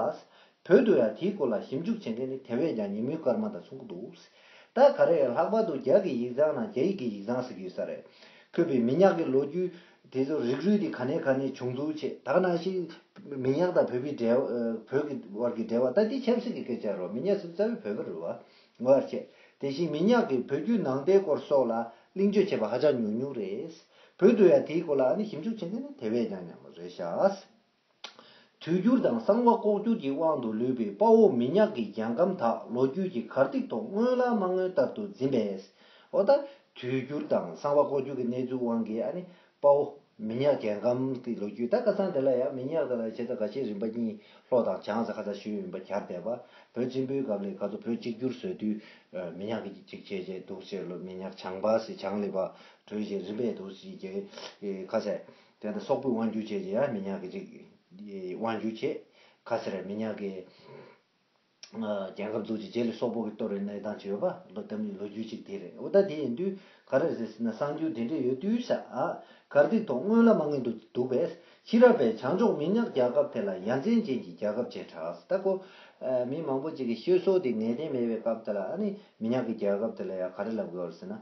བོད་དུ་ཡང་དེའི་སྐོར་ལ་ཞིབ་འཇུག་བྱེད་མཁན་ནི་དེ་བས་ཀྱང་ཉིན་མོའི་སྐར་མ་དང་མཚུངས་ཀྱི་འདུག་ད་ག་རེ་ལྷག་པར་དུ་རྒྱ་གི་ཡིག་ཚང་ནང་རྒྱ་ཡིག་གི་ཡིག་ཚང་ཟེར་གྱི་ཡོད་ས་རེད། འཁོད་པའི་མི་ཉག་གི་ལོ་རྒྱུས་དེ་ཚོ་རིགས་རུས་དེ་ག་ནས་ག་ནས་བྱུང་ཚུལ་བྱས། ད་ག་ནང་བཞིན་མི་ཉག་དང་བོད་པའི་འབྲེལ་བ་བོད་ཀྱི་དབར་གྱི་འབྲེལ་བ་ད་འདི་ཆབ་སྲིད་ཀྱི་སྐད་ཆ་རེད། མི་ཉག་ཟེར་རྩ་བའི་བོད་པ་རེད་བ། ངོ་བར་བྱས། དེ་བཞིན་མི་ཉག་གི་བོད་བརྒྱུད་ནང་བསྟན་སྐོར་སོགས་ལ་གླེང་བརྗོད་བྱས་པ་ཧ་ཅང་ཉུང་ཉུང་རེད། བོད་དུ་ཡང་དེའི་སྐོར་ལ་ཨ་ནི་ཞིབ་འཇུག་བྱེད་མཁན་ནི་དེ་བས་ཀྱང་ཉུང་ངུ་རེད་ཤག་དུས་འགྱུར་དང་གསང་བ་ལྐོག་གྱུར་གྱི་དབང་དུ་ལུས་པའི་དཔའ་བོ་མི་ཉག་གི་རྒྱལ་ཁམས་དག་ལོ་རྒྱུས་ཀྱི་གར་སྟེགས་ཐོག་སྔོན་ལ་མ་སྔོན་ལྟར་དུ་འཛིན་པས། འོ་ད་དུས་འགྱུར་དང་གསང་བ་ལྐོག་གྱུར་གྱི་གནས་ཚུལ་དབང་གིས་ཨ་ནི་དཔའ་བོ་མི་ཉག་རྒྱལ་ཁམས་ཀྱི་ལོ་རྒྱུས་ད་ཁ་སང་དེ་ལ་ཡང་མི་ཉག་དེ་ལ་བྱས་ཙང་ཁ་ཤས་རིམ་པ་གཉིས་ལྷོ་དང་བྱང་ཟེར་ཁ་སང་ཞུས་ཡིན་པ་གྱར་བསྡད་པ། བོད་ཆེན་པོའི་སྐབས་ལ་ཁ་ཚོ་བོད་གཅིག་གྱུར་བཟོས་དུས་མི་ཉག་གི་གཅིག་བྱས་རྗེས་འདུག་བྱས་ལོ་མི་ཉག་བྱང་པ་ཟེར་བྱང་ལི་པ་གྲོལ་རྗེས་རིམ་པས་འདུག་ཟེར་གྱི་ཁ་ཟེར། དེ་ལྟར་སོག་པོས་དབང་བསྒྱུར་བྱས་རྗེས་ཡང་མི་ཉག་གི་གཅིག་དབང་བསྒྱུར་བྱས་ཁ་ཟེར་མི་ཉག་གི་རྒྱལ་ཁབ་འཛུགས་ཀྱི་རྗེས་ལ་སོག་པོ་གི་གཏོར་བའི་གནས་སྟངས་ཅིག་ཡོད་པ་ལོ་ལྟ་མིན་ལོ་རྒྱུས་ཅིག་དེ་རེད། འོ་ད་དེ་ཡིན་དུས་ག་རེ་རེད་ཟེར་ན་གསར་འགྱུར་དེ་འདྲས་ཡོད་དུས་ས་ཨ་གར་སྟེགས་ཐོག་སྔོན་ལ་མ་སྔོན་དུ་འདུག་པས་ཕྱི་རབས་པས་བྱང་ཕྱོགས་མི་ཉག་རྒྱལ་ཁབ་དེ་ལ་ཡ་མཚན་ཅན་གྱི་རྒྱལ་ཁབ་ཅེས་གྲགས། ད་ཁོ་མི་མང་པོ་ཅིག་གིས་ཤོད་སྲོལ་དེ་ངེས་གཏན་མེད་པའི་སྐབས་དེ་ལ་ཨ་ནི་མི་ཉག་གི་རྒྱལ་ཁབ་དེ་ལ་ཡང་ག་རེ་ལབ་དགོས་རེད་ཟེར་ན།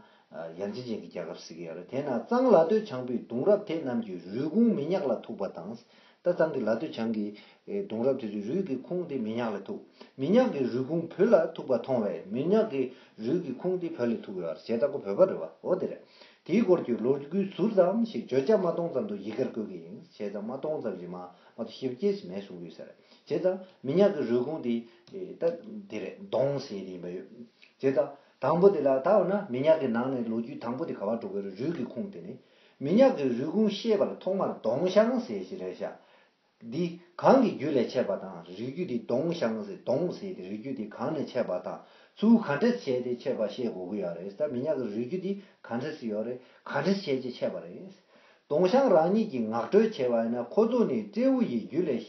ཡ་མཚན་ཅན་གྱི་རྒྱལ་ཁབ་ཟེར་གྱི་ཡོད་རེད། དེས་ན་གཙང་ལ་སྟོད་བྱང་བུའི་གདུང་རབས་དེ་རྣམས་ཀྱི་རུས་ཁུངས་མི་ཉག་ལ་ཐུག་པ་དང་ ད་གཙང་གི་ལ་སྟོད་བྱང་གི་ཨེ་གདུང་རབས་དེ་ཚོའི་རུས་ཀྱི་ཁུངས་དེ་མི་ཉག་ལ་ཐུག་མི་ཉག་གི་རུས་ཁུངས་བོད་ལ་ཐུག་པ་མཐོང་བས་མི་ཉག་གི་རུས་ཀྱི་ཁུངས་དེ་བོད་ལ་ཐུག་ཡོད་རེད། བྱས་ཙང་ཁོ་བོད་པ་རེད་བ། འོ་དེ་རེད། དེའི་སྐོར་གྱི་ལོ་རྒྱུས་ཟུར་ཙམ་ཞིག་བརྗོད་བྱ་མ་སྟོང་ཙམ་དུ་ཡི་གེར་བཀོད་ཀྱི་ཡིན། བྱས་ཙང་མ་སྟོང་ཙམ་ཞིག་མ་མ་གཏོགས་ཞིབ་རྒྱས་ཞིག་མེད་གསུང་གི་ཡོད་ས་རེད། བྱས་ཙང་མི་ཉག་གི་རུས་ཁུངས་དེ་ཨེ་ད་དེ་རེད། གདོང་ཟེར་དེ་ཡིན་པ་ཡོད། བྱས་ཙང་དང་པོ་དེ་ལ་ད་འོ་ན་མི་ཉག་གི་ནང་ནས་ལོ་རྒྱུས་དང་པོ་དེ་ག་པར་འགྲོ་དགོས་རེད། རུས་ཀྱི་ཁུངས་དེ་ནི། མི་ཉག་གི་རུས་ཁུངས་ཤེས་པར་ཐོག་མར་གདོང་ཤང་ཟེར་ཞིག་རེད་ཤག་འདི་གང་གི་རྒྱུད་ལས་མཆེད་པ་དང་རིགས་རྒྱུད་འདི་གདོང་ཤང་ཟེར་གདོང་ཟེར་ཏེ་རིགས་རྒྱུད་འདི་གང་ནས་མཆེད་པ་དང་ཚུར་ག་འདྲས་བྱས་ཏེ་མཆེད་པ་ཤེས་དགོས་ཀྱི་ཡོད་རེད། ད་མི་ཉག་གི་རིགས་རྒྱུད་འདི་ག་འདྲས་ཡོད་རེད། ག་འདྲས་བྱས་ཏེ་མཆེད་པ་རེད། གདོང་ཤང་རང་ཉིད་ཀྱིས་ངག་འགྲོས་བྱས་པ་ཡིན་ན་ཁོ་ཚོ་ནི་སྤྲེའུ་ཡི་རྒྱུད་ལས་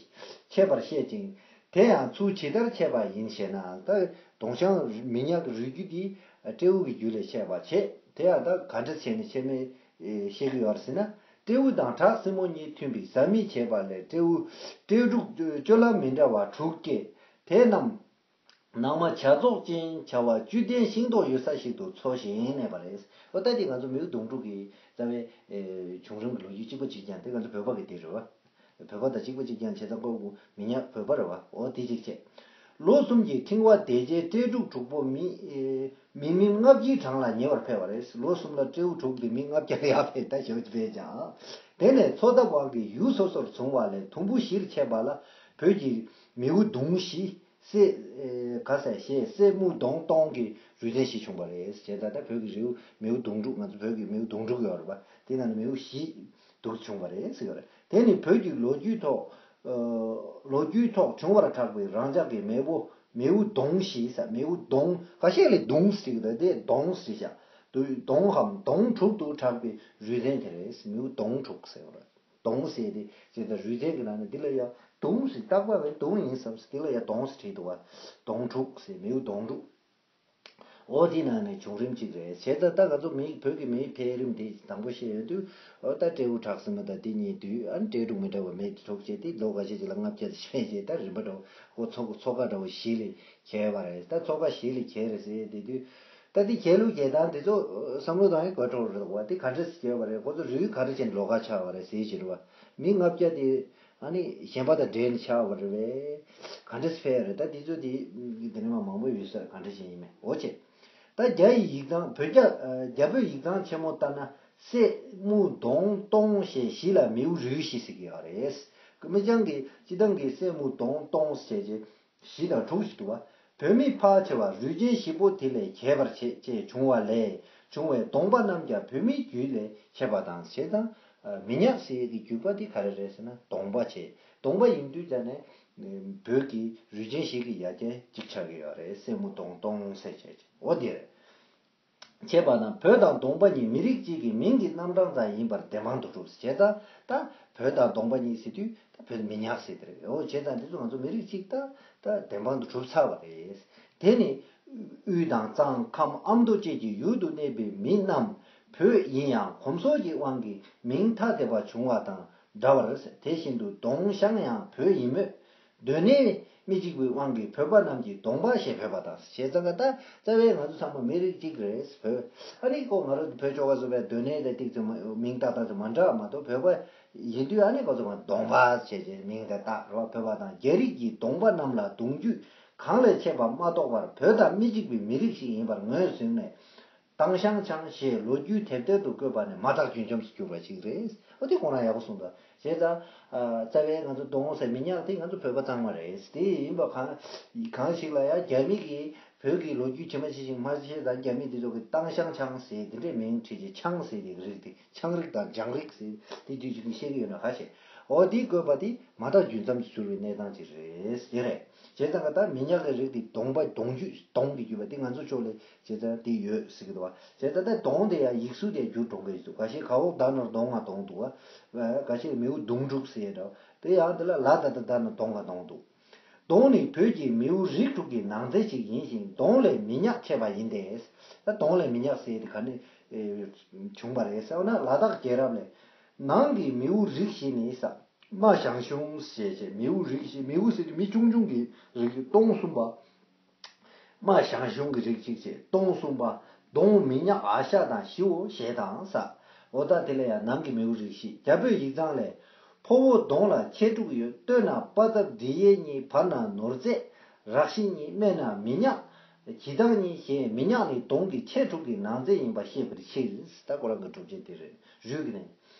མཆེད་པར་བཤད་ཅིང་དེ་ཡང་ཚུར་ཇི་ལྟར་མཆེད་པ་ཡིན་ཞེ་ན། ད་གདོང་ཤང་མི་ཉག་གི་རིགས་རྒྱུད་འདི་སྤྲེའུ་གི་རྒྱུད་ལས་མཆེད་པ་བྱས། དེ་ཡང་ད་ག་འདྲས་བྱས་ནས་མཆེད་མེད་ཨེ་བཤད་ཀྱི་ཡོད་རེད་ཟེར་ན། སྤྲེའུ་དང་བྲག་སྲིན་མོ་གཉིས་མཐུན་པའི་བཟའ་མི་བྱས་པ་ལས་སྤྲེའུ་སྤྲེལ་ཕྲུག་སྤྱོད་ལམ་མི་འདྲ་བ་དྲུག་སྐྱེས། དེ་རྣམས་ནང་མ་བྱ་རྫོགས་ཅན་བྱ་བ་བཅུད་ལྡན་ཤིང་ཏོག་ཡོད་ས་ཞིག་ཏུ་འཚོ་ཞིང་གནས་པ་རེད། ཨོ་ད་དེ་ང་ཚོ་མིའུ་གདུང་དྲུག་གི་རྩ་བའི་ཨེ་བྱུང་རིམ་གྱི་ལོ་རྒྱུས་གཅིག་པ་གཅིག་རྐྱང་དེ་ང་ཚོ་བོད་པ་གི་དེ་རེད་བ། བོད་པ་དང་གཅིག་པ་གཅིག་རྐྱང་བྱས་ཙང་ཁོ་མི་ཉག་བོད་པ་རེད་བ། འོ་དེ་གཅིག་བྱས། ལོ་གསུམ་གྱི་ཕྲེང་བ་དེ་རྗེས་སྤྲེལ་ཕྲུག་དྲུག་པོ་མི་ཨེ་མི་མི་ལྔ་བརྒྱའི་གྲངས་ལ་ཉེ་བར་འཕེལ་བ་རེད། ལོ་གསུམ་ལ་སྤྲེའུ་དྲུག་དེ་མི་ལྔ་བརྒྱ་ལ་ཡར་འཕེལ་ད་ཞེ་པོ་ཅིག་འཕེལ་ཀྱང་། དེ་ནས་འཚོ་ཐབས་དབང་གིས་ཡུལ་སོ་སོར་བྱུང་བ་ལས་དུམ་བུ་བཞིར་ཕྱེ་བ་ལ་བོད་ཀྱི་མིའུ་གདུང་བཞི། སྲས་ཨེ་ག་ཟེར་ཞེས་སྲས་མིའུ་གདུང་སྟོང་གི་རུས་ཚན་བཞི་བྱུང་བ་རེད། བྱས་ཙང་ད་བོད་ཀྱི་རིའུ་མིའུ་གདུང་དྲུག་ང་ཚོ་བོད་ཀྱི་མིའུ་གདུང་དྲུག་ཡོད་རེད་པ། དེ་ནང་ནས་མིའུ་བཞི་འདུག་བྱུང་བ་རེད་ཟེར་ཡོད་རེད། དེ་ནི་བོད་ཀྱི་ལོ་རྒྱུས་ཐོག་ཨ་ལོ་རྒྱུས་ཐོག་བྱུང་བར་གྲགས་པའི་རང་ཅག་གི་མེས་པོ་མིའུ་གདུང་བཞི་ཟེར། མིའུ་གདུང་ཁ་ཤས་ལ་གདུང་ཟེར་གི་འདུག་དེ་གདོང་ཟེར་བཞག་དུ་གདོང་གམ་གདོང་དྲུག་ཏུ་གྲགས་པའི་རུས་ཚན་དེ་རེད། མིའུ་གདུང་དྲུག་ཟེར་བ་རེད། གདོང་ཟེར་དེ་ཇི་ལྟར་རུས་ཚན་གྱི་ནང་ནས་འདི་ལ་ཡང་གདུང་ཟེར་བཏགས་པ་བས་གདུང་ཡིན་བསམ་ཟེར། འདི་ལ་ཡང་གདོང་ཟེར་བྲིས་འདུག་བ། གདོང་དྲུག་ཟེར། མིའུ་གདོང་དྲུག་འོ་དེའི་ནང་ནས་བྱུང་རིམ་གཅིག་རེད། བྱས་ཙང་ད་ང་ཚོ་མི་བོད་ཀྱི་མིའི་འཕེལ་རིམ་དེ་དང་པོ་བཤད་ཡོང་དུས། འོ་ད་སྤྲེའུ་བྲག་སྲིན་མོ་དང་དེ་གཉིས་དུས་ཨ་ནི་སྤྲེལ་ཕྲུག་མི་འདྲ་བ་མེད་དེ་དྲུག་བྱས་ཏེ་ལོ་འགའ་ཤས་ཅིག་ལ་ལྔ་བརྒྱ་དེ་ཤེས་བྱས་ད་རིམ་པ་འདྲ་བོ་ཁོ་ཚོ་ཚོ་ཁ་འདྲ་བོ་བཞི་ལས་གྱེས་པ་རེད། ད་ཚོ་ཁ་བཞི་ལས་གྱེས་རེད་ཟེར་དེ་དུས། ད་དེ་གྱེས་ལུགས་གྱེས་སྟངས་དེ་ཚོ་བསམ་བློ་བཏང་ཡིན་དགོས་འགྲོ་རེད་བ། དེ་ག་འདྲས་སེ་གྱེས་པ་རེད། ཁོ་ཚོ་རུས་ག་འདྲ་བྱས་ནས་ལོགས་ཀ་ཆགས་པ་རེད་ཟེར་བྱེད་རེད་བ། མི་ལྔ་བརྒྱ་དེ་ཨ་ནི་གཞན་པ་དང་འདྲེས་ནས་ཆགས་པ་རེད་བས། ག་འདྲས་སེ་འཕེལ་ཡ་རེད། ད་དེ་ཚོ་དེ་དེ་ནས་མ་མང་པོ་ཡོད་ས་རེད། ག་འདྲས་བྱས་ཡིན་མིན་འོ་བྱས། ད་རྒྱ་ཡི་ཡིག་ཚང་བོད་རྒྱ་ཨ་རྒྱ་བོད་ཡིག་ཚང་ཆེན་མོ་ལྟར་ན་སྲས་མིའུ་གདུང་སྟོང་ཞེས་བཞི་ལ་མིའུ་རུས་བཞི་ཟེར་གྱི་ཡོད་རེད། མི་རྐྱང་གི་སྤྱི་བཏང་གི་སྲས་མིའུ་གདུང་སྟོང་ཟེར་བྱས། བཞི་དང་དྲུག་ཅིག་འདུག་བ། བོད་མི་ཕལ་ཆེ་བ་རུས་ཆེན་བཞི་པོ་དེ་ལས་གྱེས་པར་བྱེད་ཅེས་བྱུང་བ་ལས་བྱུང་བའི་གདོང་པ་རྣམས་ཀྱང་བོད་མིའི་རྒྱུད་ལས་མཆེད་པ་དང་། བྱས་ཙང་ཨ་མི་ཉག་ཟེར་ཡས་ཀྱི་རྒྱུད་པ་དེ་ག་རེ་རེད་ཟེར་ན་གདོང་པ་བྱས། གདོང་པ་ཡིན་དུས་ཀྱང་ནས་བོད་ཀྱི་རུས་ཆེན་བཞི་གི་ཡ་གྱལ་གཅིག་ཆགས་ཀྱི་ཡོད་རེད། སྲས་མིའུ་གདུང་སྟོང་ཟེར་བྱས་ཅིག་འོ་དེ་རེད། བྱས་པ་ན་བོད་དང་གདོང་པ་གཉིས་མི་རིགས་གཅིག་གི་མིང་གི་རྣམ་གྲངས་ཙམ་ཡིན་པར་བདེན་དཔང་དུ་གྲུབ། བྱས་ཙང་ད་བོད་དང་གདོང་པ་གཉིས་ཟེར་དུས་ད་བོད་མི་ཉག་ཟེར་དེ་རེད། འོ་བྱས་ཙང་འདི་ཚོ་ང་ཚོ་མི་རིགས་གཅིག་ད་ད་བདེན་དཔང་དུ་གྲུབ་ཚར་བ་རེད། དེ་ནི་དབུས་དང་གཙང་ཁམས་ཨ་མདོ་བཅས་ཀྱི་ཡུལ་དུ་གནས་པའི་མི་རྣམས་བོད་ཡིན་ཡང་གོམས་སྲོལ་གྱི་དབང་གིས་མིང་ཐ་དད་པ་བྱུང་བ་དང་འདྲ་བར། དེ་བཞིན་དུ་གདོང་ཤང་ཡང་བོད་ཡིན་མོད། སྡོད་གནས་མི་གཅིག་པའི་དབང་གིས་བོད་པ་རྣམས་ཀྱིས་གདོང་པ་ཞེས་འབོད་པ་དང་། བྱས་ཙང་ཀ་ད་རྩ་བའི་ང་ཚོ་ཚང་མ་མི་རིགས་གཅིག་རེད། བོད་ཨ་ནི་ཁོ་ང་རང་བོད་ཆོལ་ཁ་གསུམ་པའི་སྡོད་གནས་དང་ཏིག་ཙམ་མིང་བཏགས་སྟངས་ཚོ་མ་འདྲ་བ་མ་གཏོགས། བོད་པ་ཡིན་དུས་ཨ་ནི་ཁོ་ཚོ་ང་གདོང་པ་བྱས་བྱས་མིང་དེ་བཏགས་རེད་བ། བོད་པ་དང་རྒྱ་རིགས་ཀྱི་གདོང་པ་རྣམས་ལ་གདུང་རྒྱུད་གང་ལས་མཆེད་པ་མ་གཏོགས་པར་བོད་དང་མི་གཅིག་པའི་མི་རིགས་ཤིག་ཡིན་པར་ངོས་བཟུང་ནས། གདོང་ཤང་ཆང་ཞེས་ལོ་རྒྱུས་དེབ་ཐེར་དུ་བཀོད་པ་ནི་མ་བརྟགས་རྒྱུན་འབྱམས་སུ་གྱུར་པ་ཞིག་རེད། ཨོ་དེ་ཁོ་རང་ཡག་པོ་གསུངས་འདུག་བྱས་ཙང་། རྩ་བའི་ང་ཚོ་གདོང་ཟེར་མི་ཉག་དེ་ང་ཚོ་བོད་པ་ཚང་མ་རེད། དེ་ཡིན་པ་གང་གང་ཞིག་ལ་ཡང་རྒྱ་མི་གིས་བོད་ཀྱི་ལོ་རྒྱུས་ཇི་མ་ཇི་བཞིན་མ་ཤེས་ཙང་རྒྱ་མི་དེ་ཚོ་གིས་གདོང་ཤང་ཆང་ཟེར་དེ་འདྲའི་མིང་བྲིས་རྗེས་ཆང་ཟེར་དེ་རིགས་དེ་ཆང་རིགས་དང་ལྗང་རིགས་ཟེར་དེ་དུས་ཅིག་ནས་བཤད་ཀྱི་ཡོད་ན་ག་ཤེད། ཨོ་དེ་བཀོད་པ་དེ་མ་བརྟགས་རྒྱུན་འབྱམས་སུ་གྱུར་པའི་གནས་སྟངས་ཅིག་རེད། དེ་རེད། བྱས་ཙང་ཀ་ད་མི་ཉག་གི་རིགས་དེ་གདོང་པ་གདོང་རྒྱུད་གདོང་གི་རྒྱུད་པ་དེ་ང་ཚོ་ཕྱོགས་ལ་བྱས་ཙང་དེ་ཡོད་ཟེར་གི་འདུག་བ། བྱས་ཙང་ད་གདོང་དེ་ཡང་ཡིག་གཟུགས་དེ་འགྱུར་གྲོང་གི་འདུག་ག་ཤེད་ག་འོག་ད་ནར་གདོང་ང་གདོང་འདུག་བ། ག་ཤེད་མིའུ་གདུང་དྲུག་ཟེར་འདྲ་བ། དེ་ཡང་དེ་ལ་ལ་ད་ད་ད་ནར་གདོང་ང་གདོང་འདུག་གདོང་ནི་བོད་ཀྱི་མིའུ་རིགས་དྲུག་གི་ནང་ཚན་ཞིག་ཡིན་ཞིང་གདོང་ལས་མི་ཉག་མཆེད་པ་ཡིན་ཏེ། ད་གདོང་ལས་མི་ཉག་ཟེར་དེ་ག་ནས་བྱུང་བ་རེད་ཟེར་ན་ལ་དྭགས་རྒྱལ་རབས་ལས། ནང་གི་མིའུ་རིགས་བཞི་ནི་ས། རྨ་ཞང་ཞུང་ཞེས་བྱས། མིའུ་རིགས་བཞི། མིའུ་ཟེར་དུས་མི་ཆུང་ཆུང་གི་རིགས་སྟོང་གསུམ་པ། རྨ་ཞང་ཞུང་གི་རིགས་གཅིག་བྱས་སྟོང་གསུམ་པ། གདོང་མི་ཉག་ཨ་ཤ་དང་བཞིའོ་ཞེས་དང་ས། འོ་ད་དེ་ལ་ཡང་ནང་གི་མིའུ་རིགས་བཞི། རྒྱ་བོད་ཡིག་ཚང་ལས། ཕོ་བོ་གདོང་ལ་ཁྱད་དྲུག་ཡོད། སྟོད་ན་པ་ཏབ་འབྲི་གཡས་གཉིས། བར་ན་ནོར་རྫས། རག་ཤི་གཉིས། སྨད་ན་མི་ཉག་གྱི་དང་གཉིས་ཞེས། མི་ཉག་ནི་གདོང་གི་ཁྱད་དྲུག་གི་ནང་རྫས་ཡིན་པ་ཤེས་པར་བྱེད། ད་ཁོ་རང་གི་སྒྲུབ་བྱེད་དེ་རེད། རུས་ཀྱི་ནི།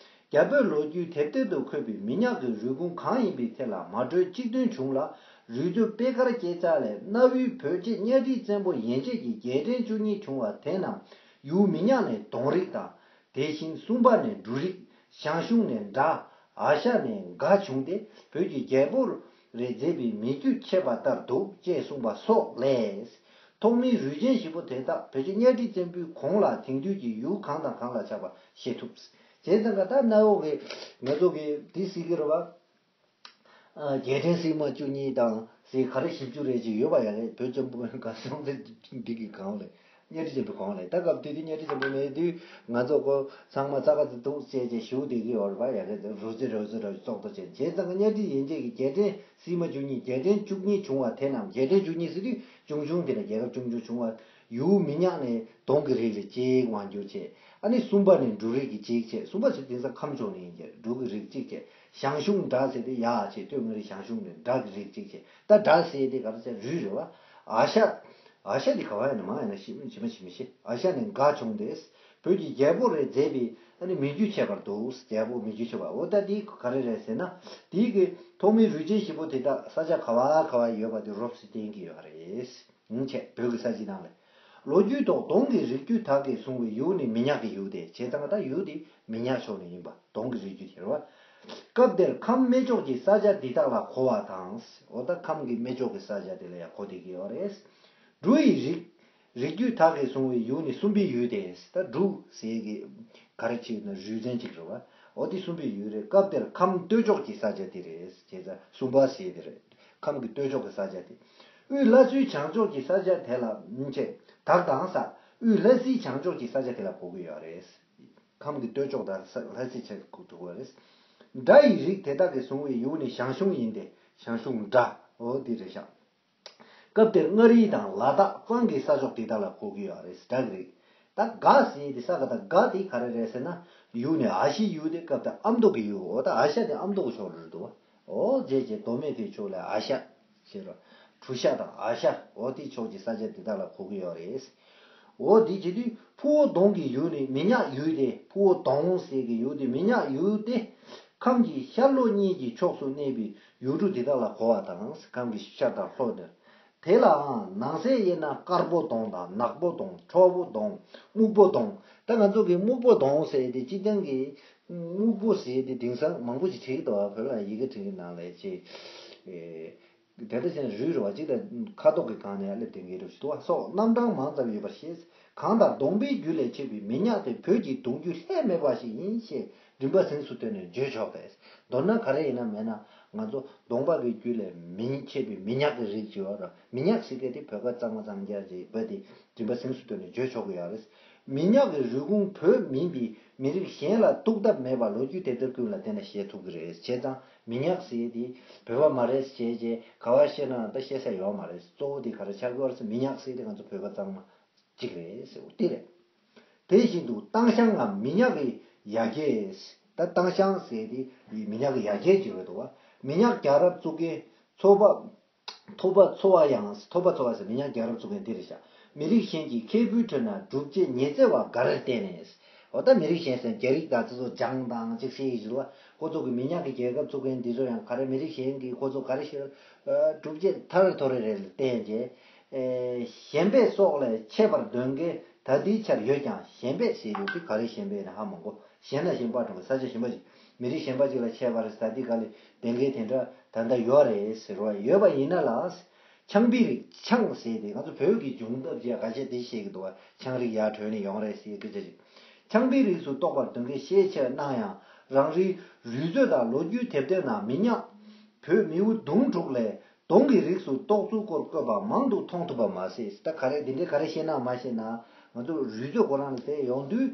རྒྱ་བོད་ལོ་རྒྱུས་དེབ་ཐེར་དུ་འཁོད་པའི་མི་ཉག་གི་རུས་ཁུངས་གང་ཡིན་པའི་ཐད་ལ་མ་གྲོས་གཅིག་མཐུན་བྱུང་ལ། རུས་མཛོད་པེ་དཀར་སྐྱེས་ཚལ་ལས། གནའ་བོའི་བོད་རྗེ་གཉའ་ཁྲི་བཙན་པོ་ཡན་ཆད་ཀྱི་རྒྱལ་ཕྲན་བཅུ་གཉིས་བྱུང་བ་དེ་རྣམས་ཡུལ་མི་ཉག་ནས་གདོང་རིགས་དང་། དེ་བཞིན་སུམ་པ་ནས་འབྲུ་རིགས། ཞང་ཞུང་ནས་འདྲ། ཨ་ཤ་ནས་འགའ་བྱུང་སྟེ། བོད་ཀྱི་རྒྱལ་པོ་རེ་མཛད་པའི་མི་རྒྱུད་ཆད་པ་ལྟར་འདུག་ཅེས་གསུངས་པ་སོགས་ལས། ཐོག་མའི་རུས་ཆེན་བཞི་པོ་དེ་དག་བོད་རྗེ་གཉའ་ཁྲི་བཙན་པོའི་གོང་ལ་དེང་དུས་ཀྱི་ཡུལ་གང་དང་གང་ལ་ཆགས་པ་ཤེས་ཐུབ། བྱས་ཙང་ཀ་ད་གནའ་བོ་གི་ང་ཚོ་གི་འདི་སྲིད་ཀྱི་རེད་བ། རྒྱལ་ཕྲན་སྲིད་མ་བཅུ་གཉིས་དང་སྲིད་ག་རེ་བཞི་བཅུ་རེ་ཅིག་ཡོད་པ་ཡ་རེད། བོད་ལྗོངས་པོ་ག་སོང་ཚེ་འདི་གི་གང་ལས། གཉའ་ཁྲི་ཆེན་པོའི་གོང་ལས། ད་སྐབས་དུས་དེ་གཉའ་ཁྲི་ཆེན་པོ་མེད་དུས་ང་ཚོ་ཁོ་ཚང་མ་རྩ་ཁ་ཚ་འདུག་ཅེས་ཅེས་ཞུ་བསྡད་ཀྱི་ཡོད་རེད་པ་ཡ་རེད། རོ་ཙེ་རོ་ཙེ་རོ་ཙེ་ཙོག་ཏོ་བྱས། བྱས་ཙང་གཉའ་ཁྲི་ཡན་ཆད་ཀྱི་རྒྱལ་ཕྲན་སྲིད་མ་བཅུ་གཉིས། རྒྱལ་ཕྲན་བཅུ་གཉིས་བྱུང་བ་དེ་རྣམས། རྒྱལ་ཕྲན་བཅུ་གཉིས་ཟེར་དུས་ཆུང་ཆུང་དེ་ལ་རྒྱལ་ཁབ་ཆུང་ཆུང་བྱུང་བ། ཡུལ་མི་ཉག་ནས་གདོང་གི་རིགས་ལ་གཅིག་དབང་བསྒྱུར་བྱས། ཨ་ནི་སུམ་པ་ནས་འབྲུ་རིགས་ཀྱི་གཅིག་བྱས། སུམ་པ་ཟེར་དེང་སང་ཁམས་ཕྱོགས་ནས་ཡིན་གྱི་རེད། འབྲུ་གི་རིགས་གཅིག་བྱས། ཞང་ཞུང་འདྲ་ཟེར་དེ་ཡག་བྱས། སྟོད་མངའ་རིས་ཞང་ཞུང་ནས་འདྲ་གི་རིགས་གཅིག་བྱས། ད་འདྲ་ཟེར་དེ་ག་རེ་ཟེར། རུས་རེད་བ། ཨ་ཤ། ཨ་ཤ་འདི་ག་བ་ཡིན་ན་མ་ཡིན་ན་ཞི་མི་ཞི་མི་ཞི་མི་ཤེས། ཨ་ཤ་ནས་འགའ་བྱུང་སྟེ། བོད་ཀྱི་རྒྱལ་པོ་རེ་མཛད་པའི་ཨ་ནི་མི་རྒྱུད་ཆད་པར་འདུག་རྒྱལ་པོ་མི་རྒྱུད་ཆད་པ། འོ་ད་འདི་ག་རེ་རེད་ཟེར་ན། འདི་གི་ཐོག་མའི་རུས་ཆེན་བཞི་པོ་དེ་དག་ས་ཆ་ག་བ་ག་བ་ཡོད་པ་དེ་རོབ་ཙམ་བསྟན་གྱི་ཡོད་རེད། ཡིན་ཆད་བོད་ཀྱི་ས་བྱི་ནང་ལས། ལོ་རྒྱུས་ཐོག་གདོང་གི་རིགས་རྒྱུད་དག་གིས་བཟུང་བའི་ཡུལ་ནི་མི་ཉག་གི་ཡུལ་ཏེ། བྱས་ཙང་ད་ཡུལ་དེ་མི་ཉག་ཕྱོགས་ནས་ཡིན་པ། གདོང་གི་རིགས་རྒྱུད་དེ་རེད་བ། སྐབས་དེར་ཁམས་སྨད་ཕྱོགས་ཀྱི་ས་ཆ་འདི་དག་ལ་གོ་བ་དང་། འོ་ད་ཁམས་ཀྱི་སྨད་ཕྱོགས་ཀྱི་ས་ཆ་དེ་ལ་ཡང་གོ་བསྡད་ཀྱི་ཡོད་རེད། འབྲུ་ཡི་རིགས། རིགས་རྒྱུད་དག་གིས་བཟུང་བའི་ཡུལ་ནི་སུམ་པའི་ཡུལ་ཏེ། ད་འབྲུ་ཟེར་གྱི་ག་རེ་བྱས་ན་རུས་ཚན་གཅིག་རེད་བ། འོ་དེ་སུམ་པའི་ཡུལ་རེད། སྐབས་དེར་ཁམས་སྟོད་ཕྱོགས་ཀྱི་ས་ཆ་དེ་རེད། བྱས་ཙང་སུམ་པ་ཟེར་དེ་རེད། ཁམས་ཀྱི་སྟོད་ཕྱོགས་ཀྱི་ས་ཆ་དེ། དབུས་ལྷ་སའི་བྱང་ཕྱོགས་ཀྱི་ས་ཆ་དེ་ལ་ཉིན་བྱེད་དག་དང་ས། དབུས་ལྷ་སའི་བྱང་ཕྱོགས་ཀྱི་ས་ཆ་དེ་ལ་གོ་གི་ཡོད་རེད། ཁམས་ཀྱི་སྟོད་ཕྱོགས་དང་ས་ལྷ་སའི་ཆ་གོ་ཐུབ་པ་རེད། སྦྲ་ཡི་རིགས་དེ་དག་གིས་བཟུང་བའི་ཡུལ་ནི་ཞང་ཞུང་ཡིན་ཏེ། ཞང་ཞུང་སྦྲ། འོ་འདི་རེད་ཤག་སྐབས་དེར་མངའ་རིས་དང་ལ་དྭགས་གཙང་གི་ས་ཕྱོགས་དེ་དག་ལ་གོ་གི་ཡོད་རེད། སྦྲ་གི་རིགས། ད་དགའ་ཟེར་དེ་ས་ག་ད་དགའ་དེ་ག་རེ་རེད་ཟེར་ན། ཡུལ་ནི་ཨ་ཤའི་ཡུལ་དེ། སྐབས་དེར་ཨ་མདོ་གི་ཡུལ། འོ་ད་ཨ་ཤ་དེ་ཨ་མདོ་གི་ཕྱོགས་རེད་འདུག་བ། འོ་རྗེས་ཀྱི་མདོ་སྨད་དེའི་ཕྱོགས་ལ་ཨ་ཤ་ཟེར་རོ། བྲུ་ཤ་དང་ཨ་ཤ། འོ་དེ་ཕྱོགས་ཀྱི་ས་ཆ་དེ་དག་ལ་གོ་གི་ཡོད་རེད། འོ་དེ་བྱེད་དུས་ཕུ་བོ་གདོང་གི་ཡུལ་ནི་མི་ཉག་ཡུལ་ཏེ། ཕུ་བོ་གདོང་ཟེར་གྱི་ཡུལ་དེ་མི་ཉག་ཡུལ་ཏེ། ཁམས་ཀྱི་ཤར་ལྷོ་གཉིས་ཀྱི་ཕྱོགས་སུ་གནས་པའི་ཡུལ་གྲུ་དེ་དག་ལ་གོ་བ་དང་། ཁམས་ཀྱི་ཤར་དང་ལྷོ་ནས། དེ་ལའང་ནང་གསེས་དབྱེ་ན་དཀར་པོ་གདོང་དང་། ནག་པོ་གདོང་། ཁྲོ་བོ་གདོང་། སྨུག་པོ་གདོང་། ད་ང་ཚོ་གི་སྨུག་པོ་གདོང་ཟེར་དེ་སྤྱིར་བཏང་གི་སྨུག་པོ་ཟེར་དེ་དེང་སང་མང་པོ་ཞིག་བྲིས་འདུག་བ། བོད་ལ་ཡི་གེ་བྲིས་ཀྱི་ནང་ལ་ཅིག་ཨེ། དེ་ལྟ་བྱས་ན་རུས་རུ་བ་གཅིག་དང་ཁ་དོག་གི་སྒང་ནས་སླེབས་དེ་འགའི་རུ་ཞིག་ཏུ་བ་སོགས་རྣམ་གྲངས་མང་ཙམ་ཡོད་པར་བཤད། གང་ལྟར་གདོང་པའི་རྒྱུད་ལས་མཆེད་པའི་མི་ཉག་དེ་བོད་ཀྱི་གདུང་རྒྱུད་ལྷད་མེད་པ་ཞིག་ཡིན་ཞེས་རིམ་པ་གཟེངས་སུ་བསྟོད་ནས་བརྗོད་ཆོག་པས། མདོར་ན་ག་རེ་ཡིན་ན་མེད་ན་ང་ཚོ་གདོང་པ་གི་རྒྱུད་ལས་མི་མཆེད་པའི་མི་ཉག་གི་རིགས་ཅིག་ཡོད་ར། མི་ཉག་ཟེར་མཁན་དེ་བོད་པ་གཙང་མ་གཙང་རྐྱང་ཅིག་བ་དེ་རིམ་པ་གཟེངས་སུ་བསྟོད་ནས་བརྗོད་ཆོག་གི་ཡོད་རེད། མི་ཉག་གི་རུས་ཁུངས་བོད་མིན་པའི་མི་རིགས་གཞན་ལ་གཏུག་ཐབས་མེད་པ་ལོ་རྒྱུས་དེབ་ཐེར་ཀུན་ལ་བལྟས་ན་ཤེས་ཐུབ་ཀྱི་རེད། བྱས་ཙང་མི་ཉག་ཟེར་དེ་བོད་པ་མ་རེད་ཟེར་བྱས་ག་བ་བཤད་ན་ད་བཤད་ས་ཡོད་མ་རེད། གཙོ་བོ་དེ་ག་རེ་ཆགས་ཀྱི་ཡོད་རེད་ཟེར། མི་ཉག་ཟེར་དེ་ང་ཚོ་བོད་པ་གཙང་མ་གཅིག་རེད་ཟེར་བ་དེ་རེད། དེ་བཞིན་དུ་སྟག་ཤང་ངམ་མི་ཉག་གི་ཡ་གྱལ། ད་སྟག་ཤང་ཟེར་དེ་མི་ཉག་གི་ཡ་གྱལ་ཅིག་རེད་འདུག་བ། མི་ཉག་རྒྱལ་རབས་བཙུགས་མཁན་ཚོ་པ། ཐོ་པ་ཚོ་བ་ཡང་ཐོ་པ་ཚོ་བ་ཟེར་མི་ཉག་རྒྱལ་རབས་བཙུགས་མཁན་འདི་རེད་ཤག་མི་རིགས་གཞན་གྱིས་ཁེ་ཕུའི་ཁྲོད་ན་སྒྲུབ་བྱེད་ཉི་ཚེ་བ་འགའ་རེར་བརྟེན་ནས། འོ་ད་མི་རིགས་གཞན་ཟེར་རྒྱ་རིགས་དང་ཚོ་ཚོ་ལྗང་དང་ཅིག་ཤེས་ཡོད་ཞུ་བ། ཁོ་ཚོ་གི་མི་ཉག་གི་རྒྱལ་ཁབ་བཙུགས་མཁན་འདི་ཚོ་ཡང་ག་རེ་མི་རིགས་གཞན་གྱིས་ཁོ་ཚོ་ག་རེ་ཤེས། སྒྲུབ་བྱེད་ཐར་ཐོར་རེ་རེ་ལ་བརྟེན་རྗེས། ཨེ། གཞན་པས་སྲོག་ལས་ཆད་པར་འདོད་མཁན་ད་ལྟའི་ཆར་ཡོད་ཀྱང་གཞན་པས་ཟེར་ཡོད་དུས་ག་རེ་གཞན་པས་ན་ཧ་མ་གོ། གཞན་ལ་གཞན་པ་གྲོང་གི་ས་ཆ་གཞན་པ་ཞིག་མི་རིགས་གཞན་པ་ཅིག་ལ་ཆད་པར་ས་འདི་ག་ལས་བདེན་མཁན་དེ་འདྲ་ད་ལྟ་ཡོད་རེད་ཟེར་བ་ཡོད་པ་ཡིན་ན་ལ། ཆང་པའི་རིགས་ཆང་ཟེར་ཏེ་ང་ཚོ་བོད་ཀྱི་སྦྱོང་བརྡར་བྱས་ཁ་ཤས་དེ་བཤད་ཀྱི་འདུག་བ། ཆང་རིགས་ཡར་བྲོས་ནས་ཡོང་རེད་ཟེར་སྐད་ཆ་ཅིག་ཆང་པའི་རིགས་སུ་གཏོགས་པར་འདོད་མཁན་ཤས་ཆེ་བ་སྣང་ཡང་རང་རེའི་རུས་མཛོད་དང་ལོ་རྒྱུས་དེབ་ཐེར་ནང་མི་ཉག་བོད་མིའུ་གདུང་དྲུག་ལས། གདོང་གི་རིགས་སུ་གཏོགས་ཚུལ་སྐོར་བཀོད་པ་མང་དུ་མཐོང་ཐུབ་པ་མ་ཟད། ད་ག་རེ་འདི་འདྲའི་ག་རེ་བཤད་ན་མ་བཤད་ན་ང་ཚོ་རུས་མཛོད་ཁོ་རང་ལ་དེ་ཡོང་དུས།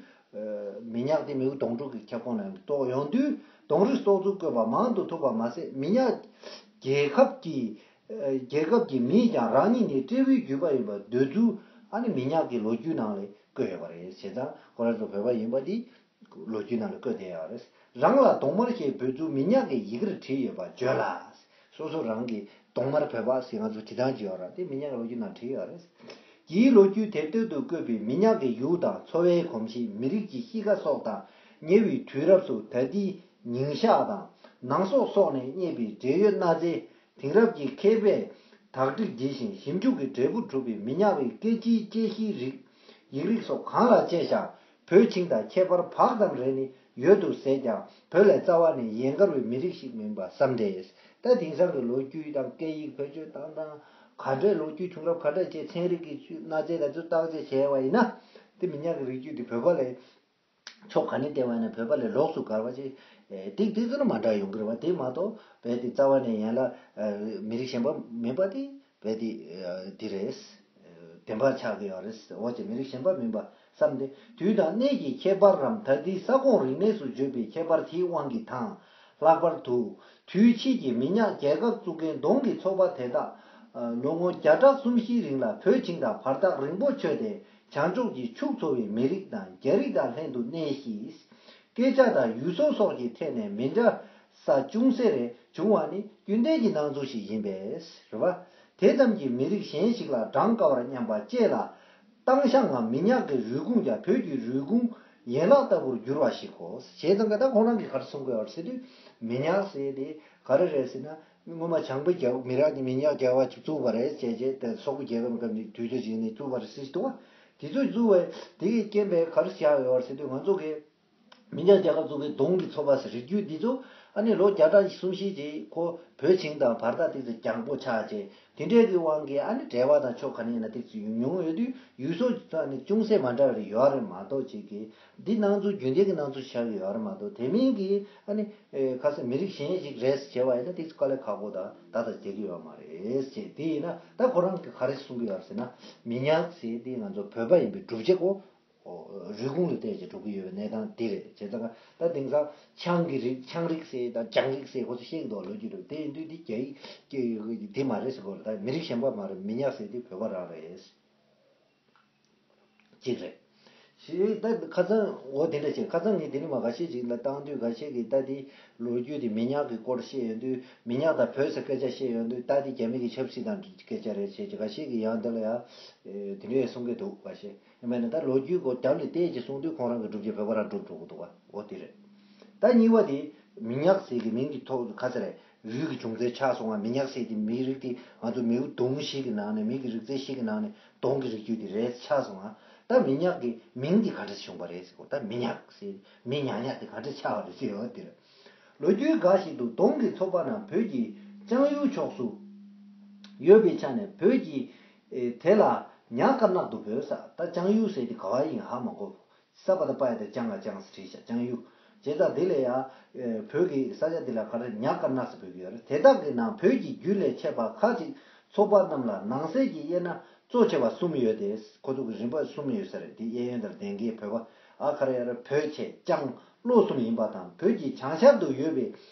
མི་ཉག་དེ་མིའུ་གདོང་དྲུག་གི་ཁྱབ་ཁོངས་ནང་གཏོགས་ཡོང་དུས་གདོང་རིགས་གཏོགས་ཚུལ་བཀོད་པ་མང་དུ་ཐུབ་པ་མ་ཟད། མི་ཉག་རྒྱལ་ཁབ་ཀྱི་རྒྱལ་ཁབ་ཀྱི་མིས་ཀྱང་རང་ཉིད་ནི་སྤྲེའུའི་རྒྱུད་པ་ཡིན་པར་འདོད་ཚུལ་ཨ་ནི་མི་ཉག་གི་ལོ་རྒྱུས་ནང་ལ་བཀོད་ཡོད་པ་རེད། བྱས་ཙང་ཁོ་རང་ཚོ་བོད་པ་ཡིན་པ་འདི། ལོ་རྒྱུས་ནང་ལ་བཀོད་དེ་ཡོད་རེད། རང་ལ་གདོང་དམར་ཞེས་འབོད་ཚུལ་མི་ཉག་གི་ཡི་གེར་བྲིས་ཡོད་པ་བརྗོད་ལ། སོ་སོ་རང་གི་གདོང་དམར་བོད་པ་ཟེར་ང་ཚོ་བྲིས་སྟངས་ཅིག་ཡོད་རེད། དེ་མི་ཉག་གི་ལོ་རྒྱུས་ནང་བྲིས་ཡོད་རེད། གྱི་ལོ་རྒྱུས་དེབ་ཐེར་དུ་བཀོད་པའི་མི་ཉག་གི་ཡུལ་དང་འཚོ་བའི་གོམས་གཤིས། མི་རིགས་ཀྱི་གཤིས་ཀ་སོགས་དང་ཉེ་བའི་དུས་རབས་སུ་ད་ལྟའི་ཉིང་ཤག་དང་ནང་སོག་སོགས་ནས་རྙེད་པའི་འབྲེལ་ཡོད་གནའ་རྫས། དེང་རབས་ཀྱི་མཁས་པས་དག་སྒྲིག་བགྱིས་ཤིང་ཞིབ་འཇུག་གི་འབྲས་བུ་གྲུབ་པའི་མི་ཉག་གི་སྐད་ཆའི་དཔྱད་གཞིའི་རིགས། ཡིག་རིགས་སོགས་གང་ལ་དཔྱད་ཀྱང་བོད་ཆིངས་དང་ཁྱད་པར་བག་ཙམ་རེ་ནི་ཡོད་དུ་ཟད་ཀྱང་བོད་ལས་རྩ་བ་ནས་ཡན་གར་བའི་མི་རིགས་ཤིག་མིན་པ་བསམ་སྟེ། ད་དེང་སང་གི་ལོ་རྒྱུས་དང་སྐད་ཡིག་བེད་སྤྱོད་བཏང་སྟངས་ག་འདྲའི་ལོ་རྒྱུས་བྱུང་རབས་ག་འདྲ་བྱས། ཚན་རིག་གི་གནའ་རྫས་དང་ཚོ་བརྟག་དཔྱད་བྱས་པ་ཡིན་ན། དེ་མི་ཉག་གི་རིགས་རྒྱུད་དེ་བོད་པ་ལས་ཕྱོགས་ག་ནས་བལྟས་པ་ཡིན་ན་བོད་པ་ལས་ལོགས་སུ་བཀར་བ་ཅིག་ཨེ་ཏིག་ཏིག་ཙམ་མ་འདྲ་ཡོང་གི་རེད་བ། དེ་མ་གཏོགས་བོད་དེ་རྩ་བ་ནས་ཡན་ལ་ཨ་མི་རིགས་གཞན་པ་མིན་པ་དེ་བོད་དེ་ཨ་དེ་རེད། བདེན་པར་ཆགས་ཀྱི་ཡོད་རེད། འོ་ཅེ་མི་རིགས་གཞན་པ་མིན་པ་བསམ་སྟེ། དུས་དང་གནས་ཀྱི་ཁྱད་པར་རམ་ད་ལྟའི་ས་ཁོངས་རིག་གནས་སུ་བརྗོད་པའི་ཁྱད་པར་དེའི་དབང་གིས་དང་། ལྷག་པར་དུ་དུས་ཕྱིས་ཀྱི་མི་ཉག་རྒྱལ་ཁབ་བཙུགས་མཁན་གདོང་གི་ཚོགས་པ་དེ་དག་ལོ་ངོ་བརྒྱ་ཕྲག་གསུམ་བཞིའི་རིང་ལ་བོད་ཆིངས་དང་བར་ཐག་རིང་པོ་ཆོད་དེ། བྱང་ཕྱོགས་ཀྱི་ཕྱུགས་འཚོ་བའི་མི་རིགས་དང་རྒྱ་རིགས་དང་ལྷན་དུ་གནས་ཤིང་། སྐད་ཆ་དང་ཡུལ་སྲོལ་སོགས་ཀྱི་ཐད་ནས་མི་འདྲ་ས་ཅུང་ཟད་རེ་བྱུང་བ་ནི་རྒྱུན་ལྡན་གྱི་སྣང་ཚུལ་ཞིག་ཡིན་པས་རེད་བ། དེ་ཙམ་གྱིས་མི་རིགས་གཞན་ཞིག་ལ་བགྲང་དཀའ་བར་སྙམ་པ་བཅས་ལ། ཏང་ཤ་ང་མི་ཉག་གི་རུས་ཁུངས་ཀྱང་བོད་ཀྱི་རུས་ཁུངས་ཡན་ལག་ལྟ་བུར་འགྱུར་བ་ཞིག་གོ། བྱས་ཙང་ཀ་ད་ཁོང་རང་གིས་ག་རེ་གསུང་གི་ཡོད་ཟེར་དུས། མི་ཉག་ཟེར་དེ་ག་རེ་རེད་ཟེར་ན། སྔོན་མ་བྱང་པའི་རྒྱལ་མི་རག་གི་མི་ཉག་རྒྱལ་བ་ཅིག་བཙུགས་པ་རེད་ཅེས་བྱས་ཏེ། སོག་པོ་རྒྱལ་ཁབ་སྐབས་ནས་དུས་ཚོད་ཅིག་ནས་བཙུགས་པ་རེད་ཟེར་འདུག་བ། དེ་ཚོས་བཙུགས་པའི་དེ་གི་རྐྱེན་པས་ག་རེ་བྱས་ཡོད་ཟེར་དུས། ང་ཚོ་གི་མི་ཉག་རྒྱལ་ཁབ་བཙུགས་པའི་གདོང་གི་ཚོགས་པ་ཟེར་རིགས་རྒྱུད་འདི་ཚོ་ཨ་ནི་ལོ་བརྒྱ་ཕྲག་གསུམ་བཞི་ཅིག་ཁོ་བོད་ཆིངས་དང་བར་ཐག་ཏིག་ཙམ་རྒྱང་པོ་ཆགས་བྱས། དེ་འདྲའི་གི་དབང་གིས་ཨ་ནི་འབྲེལ་བ་དང་ཕྱོགས་ག་ནས་ཡིན་ན་ཏིག་ཙམ་ཉུང་ཉུང་ཡོད་དུས། ཡུལ་སྲོལ་ཨ་ནི་ཅུང་ཟད་མ་འདྲ་བ་རེ་ཡོད་རེད་མ་གཏོགས། ཅིག་གི་འདི་སྣང་ཚུལ་རྒྱུན་ལྡན་གྱི་སྣང་ཚུལ་ཆགས་ཀྱི་ཡོད་རེད་མ་གཏོགས། དེ་མིན་གྱི་ཨ་ནི་ཨེ་ཁ་སང་མི་རིགས་གཞན་ཞིག་རེད་ཟེར་བ་ཡིན་ན་ཏིག་ཙམ་དཀའ་ལས་ཁག་པོ་དང་ད་ལྟ་བསྡད་ཀྱི་ཡོད་མ་རེད་ཅེས། དེ་ཡིན་ན་ད་ཁོ་རང་གིས་ག་རེ་གསུང་གི་ཡོད་རེད་ཟེར་ན། མི་ཉག་ཟེར་དེ་ང་ཚོ་བོད་པ་ཡིན་པའི་སྒྲུབ་བྱེད་ཀོ། རུས་ཁུངས་ལ་བལྟས་ཀྱི་འགྲོ་གི་ཡོད་པའི་གནས་སྟངས་དེ་རེད། བྱས་ཙང་ད་དེང་སང་ཆའང་གི་རིགས། ཆའང་རིགས་ཟེར་དང་ལྗང་རིགས་ཟེར་ཁོ་ཚོ་བཤད་ཀྱི་འདུག་ལོ་རྒྱུས་འདུག་དེ་ཡིན་དུས་འདི་རྒྱ་ཡིག་དེ་མ་རེད་ཟེར་གོ་རེད། ད་མི་རིགས་གཞན་པ་མ་རེད། མི་ཉག་ཟེར་དུས་བོད་པ་རང་རེད། གཅིག་རེད། ཞེས་ད་ཁ་སང་འོ་དེ་འདྲ་བྱས། ཁ་སང་ངས་དེ་ནི་མ་འགའ་ཤས་ཅིག་ལ་བཏང་དུས། འགའ་ཤས་ཀྱིས་ད་དེ་ལོ་རྒྱུས་དེ་མི་ཉག་གི་སྐོར་བཤད་ཡོང་དུས། མི་ཉག་དང་བོད་ཟེར་སྐད་ཆ་བཤད་ཡོང་དུས། ད་དེ་རྒྱ་མི་གི་ཆབ་སྲིད་དང་སྐད་ཆ་རེད་བྱས་ཀྱི། འགའ་ཤས་ཀྱིས་ཡང་དེ་ལ་ཡང་དེ་འདྲས་གསུང་གི་འདུག་འགའ་ཤས། ཡིན་པས་ན་ད་ལོ་རྒྱུས་སྐོར་རྒྱབ་ནས་བལྟས་ཀྱི་གསུང་དུས་ཁོང་རང་གི་སྒྲུབ་བྱེད་བོད་པ་རང་སྒྲུབ་འགྲོ་གི་འདུག་བ། འོ་དེ་རེད། ད་གཉིས་པ་དེ་མི་ཉག་ཟེར་གྱི་མིང་གི་ཐོག་ག་ཚོད་རེད། རུས་ཀྱི་བྱུང་རྩལ་ཆགས་སོང་བ། མི་ཉག་ཟེར་དེ་མིའི་རིགས་དེ། ང་ཚོ་མིའུ་གདོང་ཞིག་གི་ནང་ནས། མི་གི་རིགས་རྫས་ཤིག་གི་ནང་ནས་གདོང་གི་རིགས་རྒྱུད་དེ་རེད་ཆགས་སོང་བ། ད་མི་ཉག་གི་མིང་དེ་ག་འདྲ་བྱུང་བ་རེད་ཟེར་གོ། ད་མི་ཉག་ཟེར་མི་ཉག་ཉག་དེ་ག་འདྲ་ཆགས་པ་རེད་ཟེར་བ་དེ་རེད། ལོ་རྒྱུས་འགའ་ཞིག་ཏུ་གདོང་གི་ཚོགས་པ་རྣམས་བོད་ཀྱི་ལྕང་ཡུལ་ཕྱོགས་སུ་ཡོད་པའི་ཆ་ནས་བོད་ཀྱི་ཨེ་དེ་ལ་ཉག་དཀར་ནག་ཏུ་འབོད་ས། ད་ལྕང་ཡུལ་ཟེར་དེ་ག་བ་ཡིན་ཧ་མ་གོ། ས་པ་ད་པ་ཡ་ད་ལྕང་ང་ལྕང་ཟེར་བྲིས་ཤག་ལྕང་ཡུལ། བྱས་ཙང་དེ་ལ་ཡང་ཨེ་བོད་ཀྱི་ས་ཆ་དེ་ལ་ག་རེ་ཉག་དཀར་ནག་ཟེར་འབོད་ཀྱི་ཡོད་རེད། དེ་དག་གི་ནང་བོད་ཀྱི་རྒྱུད་ལས་མཆེད་པ་ཁག་ཅིག་ཚོགས་པ་རྣམས་ལ་ནང་གསེས་ཀྱི་དབྱེ་ན་གཙོ་ཆེ་བ་གསུམ་ཡོད་དེ། ཁོ་ཚོ་གི་རིམ་པ་གསུམ་ཡོད་ས་རེད། དེ་གཡས་གཡོན་དང་ལྡན་གྱི་བོད་པ། ཨ་ག་རེ་ཡ་རེད། བོད་ཆེ་ལྕང་བློ་གསུམ་ཡིན་པ་དང་། བོད་ཀྱི་བྱང་ཤར་དུ་ཡོད་པའི་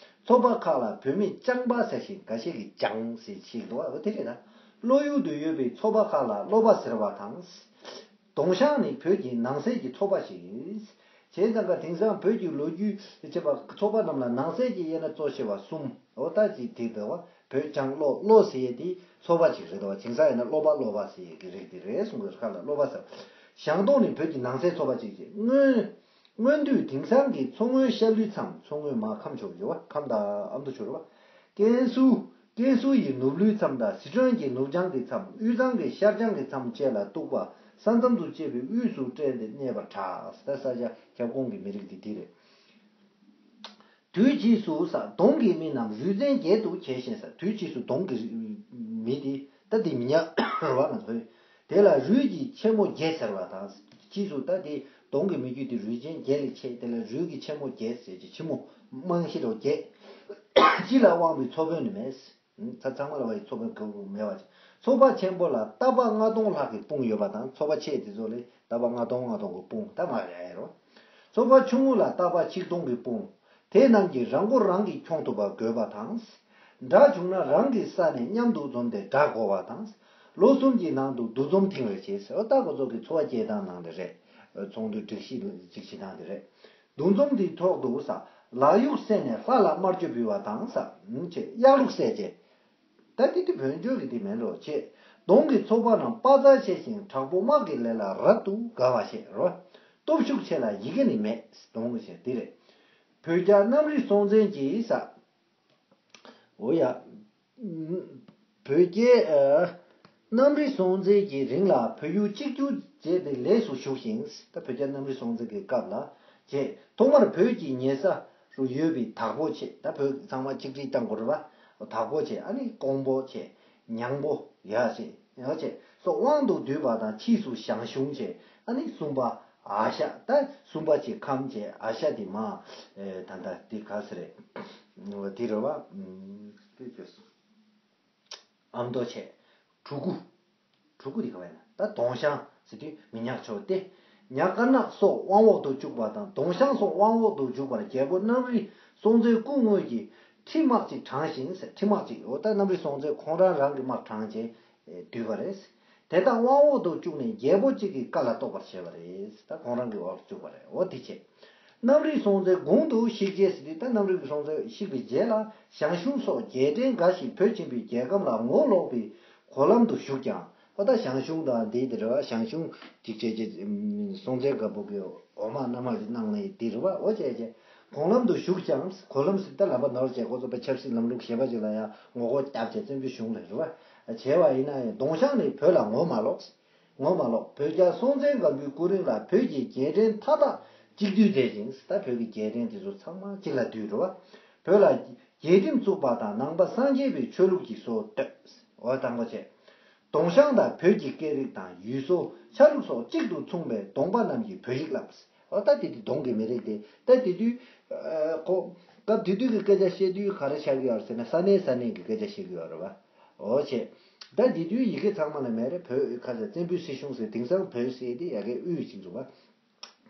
ཚོགས་པ་ཁག་ལ་བོད་མི་ལྕང་པ་ཟེར་ཞིང་། འགའ་ཤས་ཀྱིས་ལྕང་ཟེར་བཤད་འདུག་བ། འོ་དེ་རེད། ད་བློ་ཡུལ་དུ་ཡོད་པའི་ཚོགས་པ་ཁག་ལ་བློ་པ་ཟེར་བ་དང་། གདོང་ཤང་ནི་བོད་ཀྱི་ནང་གསེས་ཀྱི་ཚོགས་པ་ཞིག་ཡིན། བྱས་ཙང་ཀ་དེང་སང་བོད་ཀྱི་ལོ་རྒྱུས་བྱེད་པ་ཚོགས་པ་རྣམས་ལ་ནང་གསེས་ཀྱི་དབྱེ་ན་གཙོ་ཆེ་བ་གསུམ། འོ་ད་ཅིག་དེ་འདྲ་བ། བོད་ལྕང་བློ། བློ་ཟེར་ཡས་དེ་ཚོགས་པ་ཅིག་རེད་དོ། དེང་སང་ཡིན་ན་བློ་པ། བློ་པ་ཟེར་ཡས་ཀྱི་རིགས་དེ་རེད་གསུང་གི་ཁ་ལ་བློ་པ་ཟེར། ཞང་གདོང་ནི་བོད་ཀྱི་ནང་གསེས་ཚོགས་པ་ཅིག་བྱས། སྔོན། སྔོན་དུས་དེང་སང་གི་མཚོ་སྔོན་ཤར་ལྷོའི་མཚམས། མཚོ་སྔོན་མ་ཁམས་ཕྱོགས་ཡོད་བ། ཁམས་དང་ཨ་མདོ་ཕྱོགས་རེད་བ། ཀན་སུའུ། ཀན་སུའུ་ཡི་ནུབ་ལྷོའི་མཚམས་དང་། སི་ཁྲོན་གྱི་ནུབ་བྱང་གི་མཚམས། དབུས་གཙང་གི་ཤར་བྱང་གི་མཚམས་བཅས་ལ་གཏུགས་པ། ས་མཚམས་སུ་བཅད་པའི་དབུས་སུ་བསྲེས་ཏེ་གནས་པར་གྲགས། ད་ས་ཆ་ཁྱབ་ཁོངས་ཀྱི་མི་རིགས་འདི་འདི་རེད། དུས་ཕྱིས་སུ་ས་གདོང་གི་མི་རྣམས་རུས་ཚན་བརྒྱད་དུ་གྱེས་ཤིང་ས། དུས་ཕྱིས་སུ་གདོང་གི་མི་དེ་ད་དེ་མི་ཉག་རེད་བ། ང་ཚོའི་དེ་ལ་རུས་ཀྱི་ཆེན་མོ་བརྒྱད་ཟེར་བ་དང་། ཕྱིས་སུ་ད་དེ་གདོང་གི་མི་རྒྱུད་དེ་རུས་ཆེན་བརྒྱད་ལས་ཕྱེ། དེ་ལ་རུས་ཀྱི་ཆེན་མོ་བརྒྱད་ཟེར་གྱི་ཕྱི་མོ་རྨང་གཞི་རོ་བརྒྱད། སྤྱི་ལ་དབང་བའི་ཚོ་དཔོན་ནི་མེད། ཚ་ཚང་མ་ལ་བ་ཡི་ཚོ་དཔོན་གང་མེད་པ་ཅིག་ཚོགས་པ་ཆེན་པོ་ལ་རྟ་པ་ལྔ་སྟོང་ལྷག་གི་དཔུང་ཡོད་པ་དང་། ཚོགས་པ་ཆེ་དེ་ཚོ་ལས་རྟ་པ་ལྔ་སྟོང་ལྔ་སྟོང་གི་དཔུང་ད་མ་རེད་རོ། ཚོགས་པ་ཆུང་ངུ་ལ་རྟ་པ་ཆིག་སྟོང་གི་དཔུང་། དེ་རྣམས་ཀྱིས་རང་མགོ་རང་གིས་འཁྱོངས་ཐུབ་པ་དགོས་པ་དང་། དགྲ་བྱུང་ན་རང་གི་ས་ནས་མཉམ་དུ་འཛོམས་ཏེ་དགྲ་བགོ་བ་དང་། ལོ་གསུམ་གྱི་ནང་དུ་འདུ་འཛོམས་ཐེངས་རེ་བྱེད་ཟེར། ད་ཁོ་ཚོ་གི་འཚོ་བ་སྐྱེལ་སྟངས་ནང་དེ་རེད། ཚོགས་འདུ་སྒྲིག་གཞི་གཅིག་བྱེད་སྟངས་དེ་རེད། འདུ་འཛོམས་དེའི་ཐོག་ཏུ་ས་ ལག་གཡུག་བསད་ནས་ལྷ་ལ་དམར་མཆོད་འབུལ་བ་དང་ས། ཨུམ་ཆེ་གཡག་ལུག་བསད་བྱས། ད་དེ་དུས་བོན་ཆོས་ཀྱི་དེ་མིན་འགྲོ་ཆེ། གདོང་གི་ཚོགས་པ་རྣམས་དཔའ་རྩལ་ཆེ་ཞིང་དྲག་པོ་དམག་གི་ལས་ལ་རབ་ཏུ་དགའ་བ་ཞེས་རོ། སྟོབས་ཤུགས་ཆེ་ལ་ཡི་གེ་ནི་མེད། གདོང་གི་ཆེ་དེ་རེད། བོད་རྒྱལ་གནམ་རི་སྲོང་བཙན་གྱིས་ས། འོ་ཡ། བོད་རྒྱལ་ཨ། གནམ་རི་སྲོང་བཙན་གྱི་རིང་ལ་བོད་ཡུལ་གཅིག་གྱུར་བྱས་ཏེ་ལས་སུ་ཞུགས་ཤིང་། ད་བོད་རྒྱལ་གནམ་རི་སྲོང་བཙན་གྱི་སྐབས་ལ་བྱས། ཐོག་མར་བོད་ཀྱི་ཉེ་ས་རུ་ཡོད་པའི་དྭགས་པོ་བྱས། ད་བོད་ཚང་མ་གཅིག་སྒྲིལ་བཏང་དགོས་རེད་བ། དྭགས་པོ་བྱས། ཨ་ནི་ཀོང་པོ་བྱས། ཉང་པོ་ཡ་བྱས། ཡ་བྱས་སོགས་དབང་དུ་བསྡུས་པ་དང་ཕྱིས་སུ་ཞང་ཞུང་བྱས། ཨ་ནི་སུམ་པ་ཨ་ཤ། ད་སུམ་པ་བྱས་ཁམས་བྱས། ཨ་ཤ་དེ་མ་ཨེ་ད་ད་དེ་ག་ཟེར་རེད། དེ་རེད་བ། ཨུམ། དེ་བྱས་སོང་། ཨ་མདོ་བྱས། གྲུ་གུ། གྲུ་གུ་དེ་ག་བས་ན་ད་དོང་ཞང་ཟེར་དུས་མི་ཉག་ཆོག་སྟེ། ཉག་དཀར་ནག་སོགས་དབང་འོག་ཏུ་བཅུག་པ་དང་། དོང་ཞང་སོགས་དབང་འོག་ཏུ་བཅུག་པར་རྒྱལ་པོ་གནམ་རི་སྲོང་བཙན་སྐུ་དངོས་ཀྱིས་ཁྲི་དམག་ཅིག་དྲངས་ཤིང་ཟེར། ཁྲི་དམག་ཅིག་འོ་ད་གནམ་རི་སྲོང་བཙན་ཁོང་རང་རང་གི་དམག་དྲངས་བྱས་བསྡུས་པ་རེད། དེ་དག་དབང་འོག་ཏུ་བཅུག་ནས་རྒྱལ་པོ་གཅིག་གི་བཀའ་ལ་གཏོགས་པར་བྱས་པ་རེད། ད་ཁོང་རང་གི་འོག་ཏུ་བཅུག་པ་རེད། འོ་དེ་བྱས། གནམ་རི་སྲོང་བཙན་དགུང་དུ་གཤེགས་རྗེས་ཟེར་དུས། ད་གནམ་རི་སྲོང་བཙན་གཤེགས་པའི་རྗེས་ལ་ཞང་ཞུང་སོགས་རྒྱལ་ཕྲན་འགའ་ཞིག་བོད་ཆེན་པོའི་རྒྱལ་ཁམས་ལ་ངོ་ལོག་པའི་འགོ་ལམ་དུ་ཞུགས་ཀྱང་། ཨོ་ད་ཞང་ཞུང་དང་འདི་དེ་རེད་བ། ཞང་ཞུང་གཅིག་བྱས་རྗེས་སྲོང་བཙན་སྒམ་པོ་གི་འོག་མ་མནའ་མ་ཞིག་གནང་ནས་དེ་རེད་བ། ཨོ་བྱས་རྗེས་འགོ་ལམ་དུ་ཞུགས་ཀྱང་། འགོ་ལམ་ཟེར་ད་ལམ་པ་ནོར་བྱས་ཁོ་ཚོ་པའི་ཆབ་སྲིད་ལམ་ལུགས་གཞན་པ་ཅིག་ལ་ཡང་ངོ་རྒོལ་བརྒྱབ་བྱས་བཙན་པོའི་གཞུང་ལ་རེད་བ། བྱས་པ་ཡིན་ན་ཡང་དོང་ཞང་ནི་བོད་ལ་ངོ་མ་ལོག་ངོ་མ་ལོག་བོད་རྒྱལ་སྲོང་བཙན་སྒམ་པོའི་སྐུ་རིང་ལ་བོད་ཀྱི་རྒྱལ་ཕྲན་མཐའ་དག་གཅིག་བསྡུས་མཛད་ཅིང་། ད་བོད་ཀྱི་རྒྱལ་ཕྲན་དེ་ཚོ་ཚང་མ་གཅིག་ལ་བསྡུས་འགྲོ་བ། བོད་ལ་རྒྱལ་ཁྲིམས་བཙུགས་པ་དང་ནང་པ་སངས་རྒྱས་པའི་ཆོས་ལུགས་ཀྱི་སྲོལ་བཏོད། འོ་དང་པོ་བྱས། དོང་ཞང་དང་བོད་ཀྱི་སྐད་རིགས་དང་ཡུལ་སྲོལ་ཆ་ལུགས་སོགས་གཅིག་ཏུ་མཚུངས་པའི་གདོང་པ་རྣམས་ཀྱིས་བོད་ཡིག་བསླབས། འོ་ད་དེ་དུས་གདོང་གི་མི་རིགས་དེ་ད་དེ་དུས་ཁོ་སྐབས་དེ་དུས་ཀྱི་སྐད་ཆ་བཤད་དུས་ག་རེ་ཆགས་ཀྱི་ཡོད་ཟེར་ན། ས་གནས་ས་གནས་ཀྱི་སྐད་ཆ་བཤད་ཀྱི་ཡོད་རེད་བ། འོ་བྱས། ད་འདི་དུས་ཡི་གེ་ཚང་མ་ལ་མེད་རེད། བོད་ཁ་ས་བཙན་པོའི་སྲིད་གཞུང་ཟེར། དེང་སང་བོད་ཟེར་དེ་ཡ་གི་དབུས་ཅིག་འདུག་བ།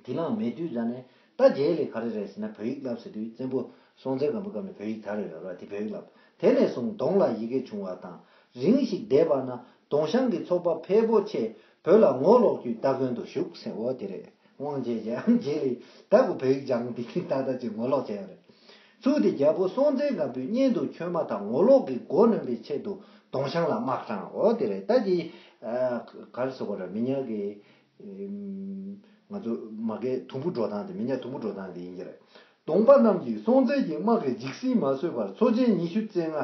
དེ་ལའང་མེད་དུས་ད་ནས་ད་རྗེས་ལ་ག་རེ་རེད་ཟེར་ན། བོད་ཡིག་བསླབ་ཟེར་དུས་བཙན་པོ་སྲོང་བཙན་སྒམ་པོ་སྐབས་ནས་བོད་ཡིག་དར་ཡོད་རེད་བ། དེ་བོད་ཡིག་བསླབ། དེ་ནས་བཟུང་གདོང་ལ་ཡི་གེ་བྱུང་བ་དང་། རིང་ཞིག་འདས་པ་ན་དོང་ཞང་གི་ཚོགས་པ་ཕལ་པོ་ཆེ་བོད་ལ་ངོ་ལོག་རྒྱུའི་སྟ་གོན་དུ་ཞུགས་ཟེར། འོ་དེ་རེད། དབང་བྱས་རྗེས་རྗེས་ལ་ད་ཁོ་བོད་ཡིག་སྦྱངས་ཏེ་ཏག་ཏག་ཅིག་ངོ་ལོག་བྱས་ཡོད་རེད། ཚུལ་དེ་རྒྱལ་པོ་སྲོང་བཙན་སྒམ་པོས་གཉེན་དུ་ཁྱོད་མ་དང་ངོ་ལོག་གི་སྒོ་གནོན་པའི་ཆེད་དུ་དོང་ཞང་ལ་དམག་དྲངས། འོ་དེ་རེད། ད་ཅི་ག་རེ་ཟེར་དགོས་རེད། མི་ཉག་གི་ང་ཚོ་མ་གའི་དུམ་བུ་འགྲོ་སྟངས་དེ། མི་ཉག་དུམ་བུ་འགྲོ་སྟངས་དེ་ཡིན་གྱི་རེད། གདོང་པ་རྣམས་ཀྱིས་སྲོང་བཙན་གྱི་དམག་གི་འཇིགས་སྲིད་མ་བཟོད་པར་མཚོ་ཆེན་ཉི་ཤུ་རྩ་ལྔ་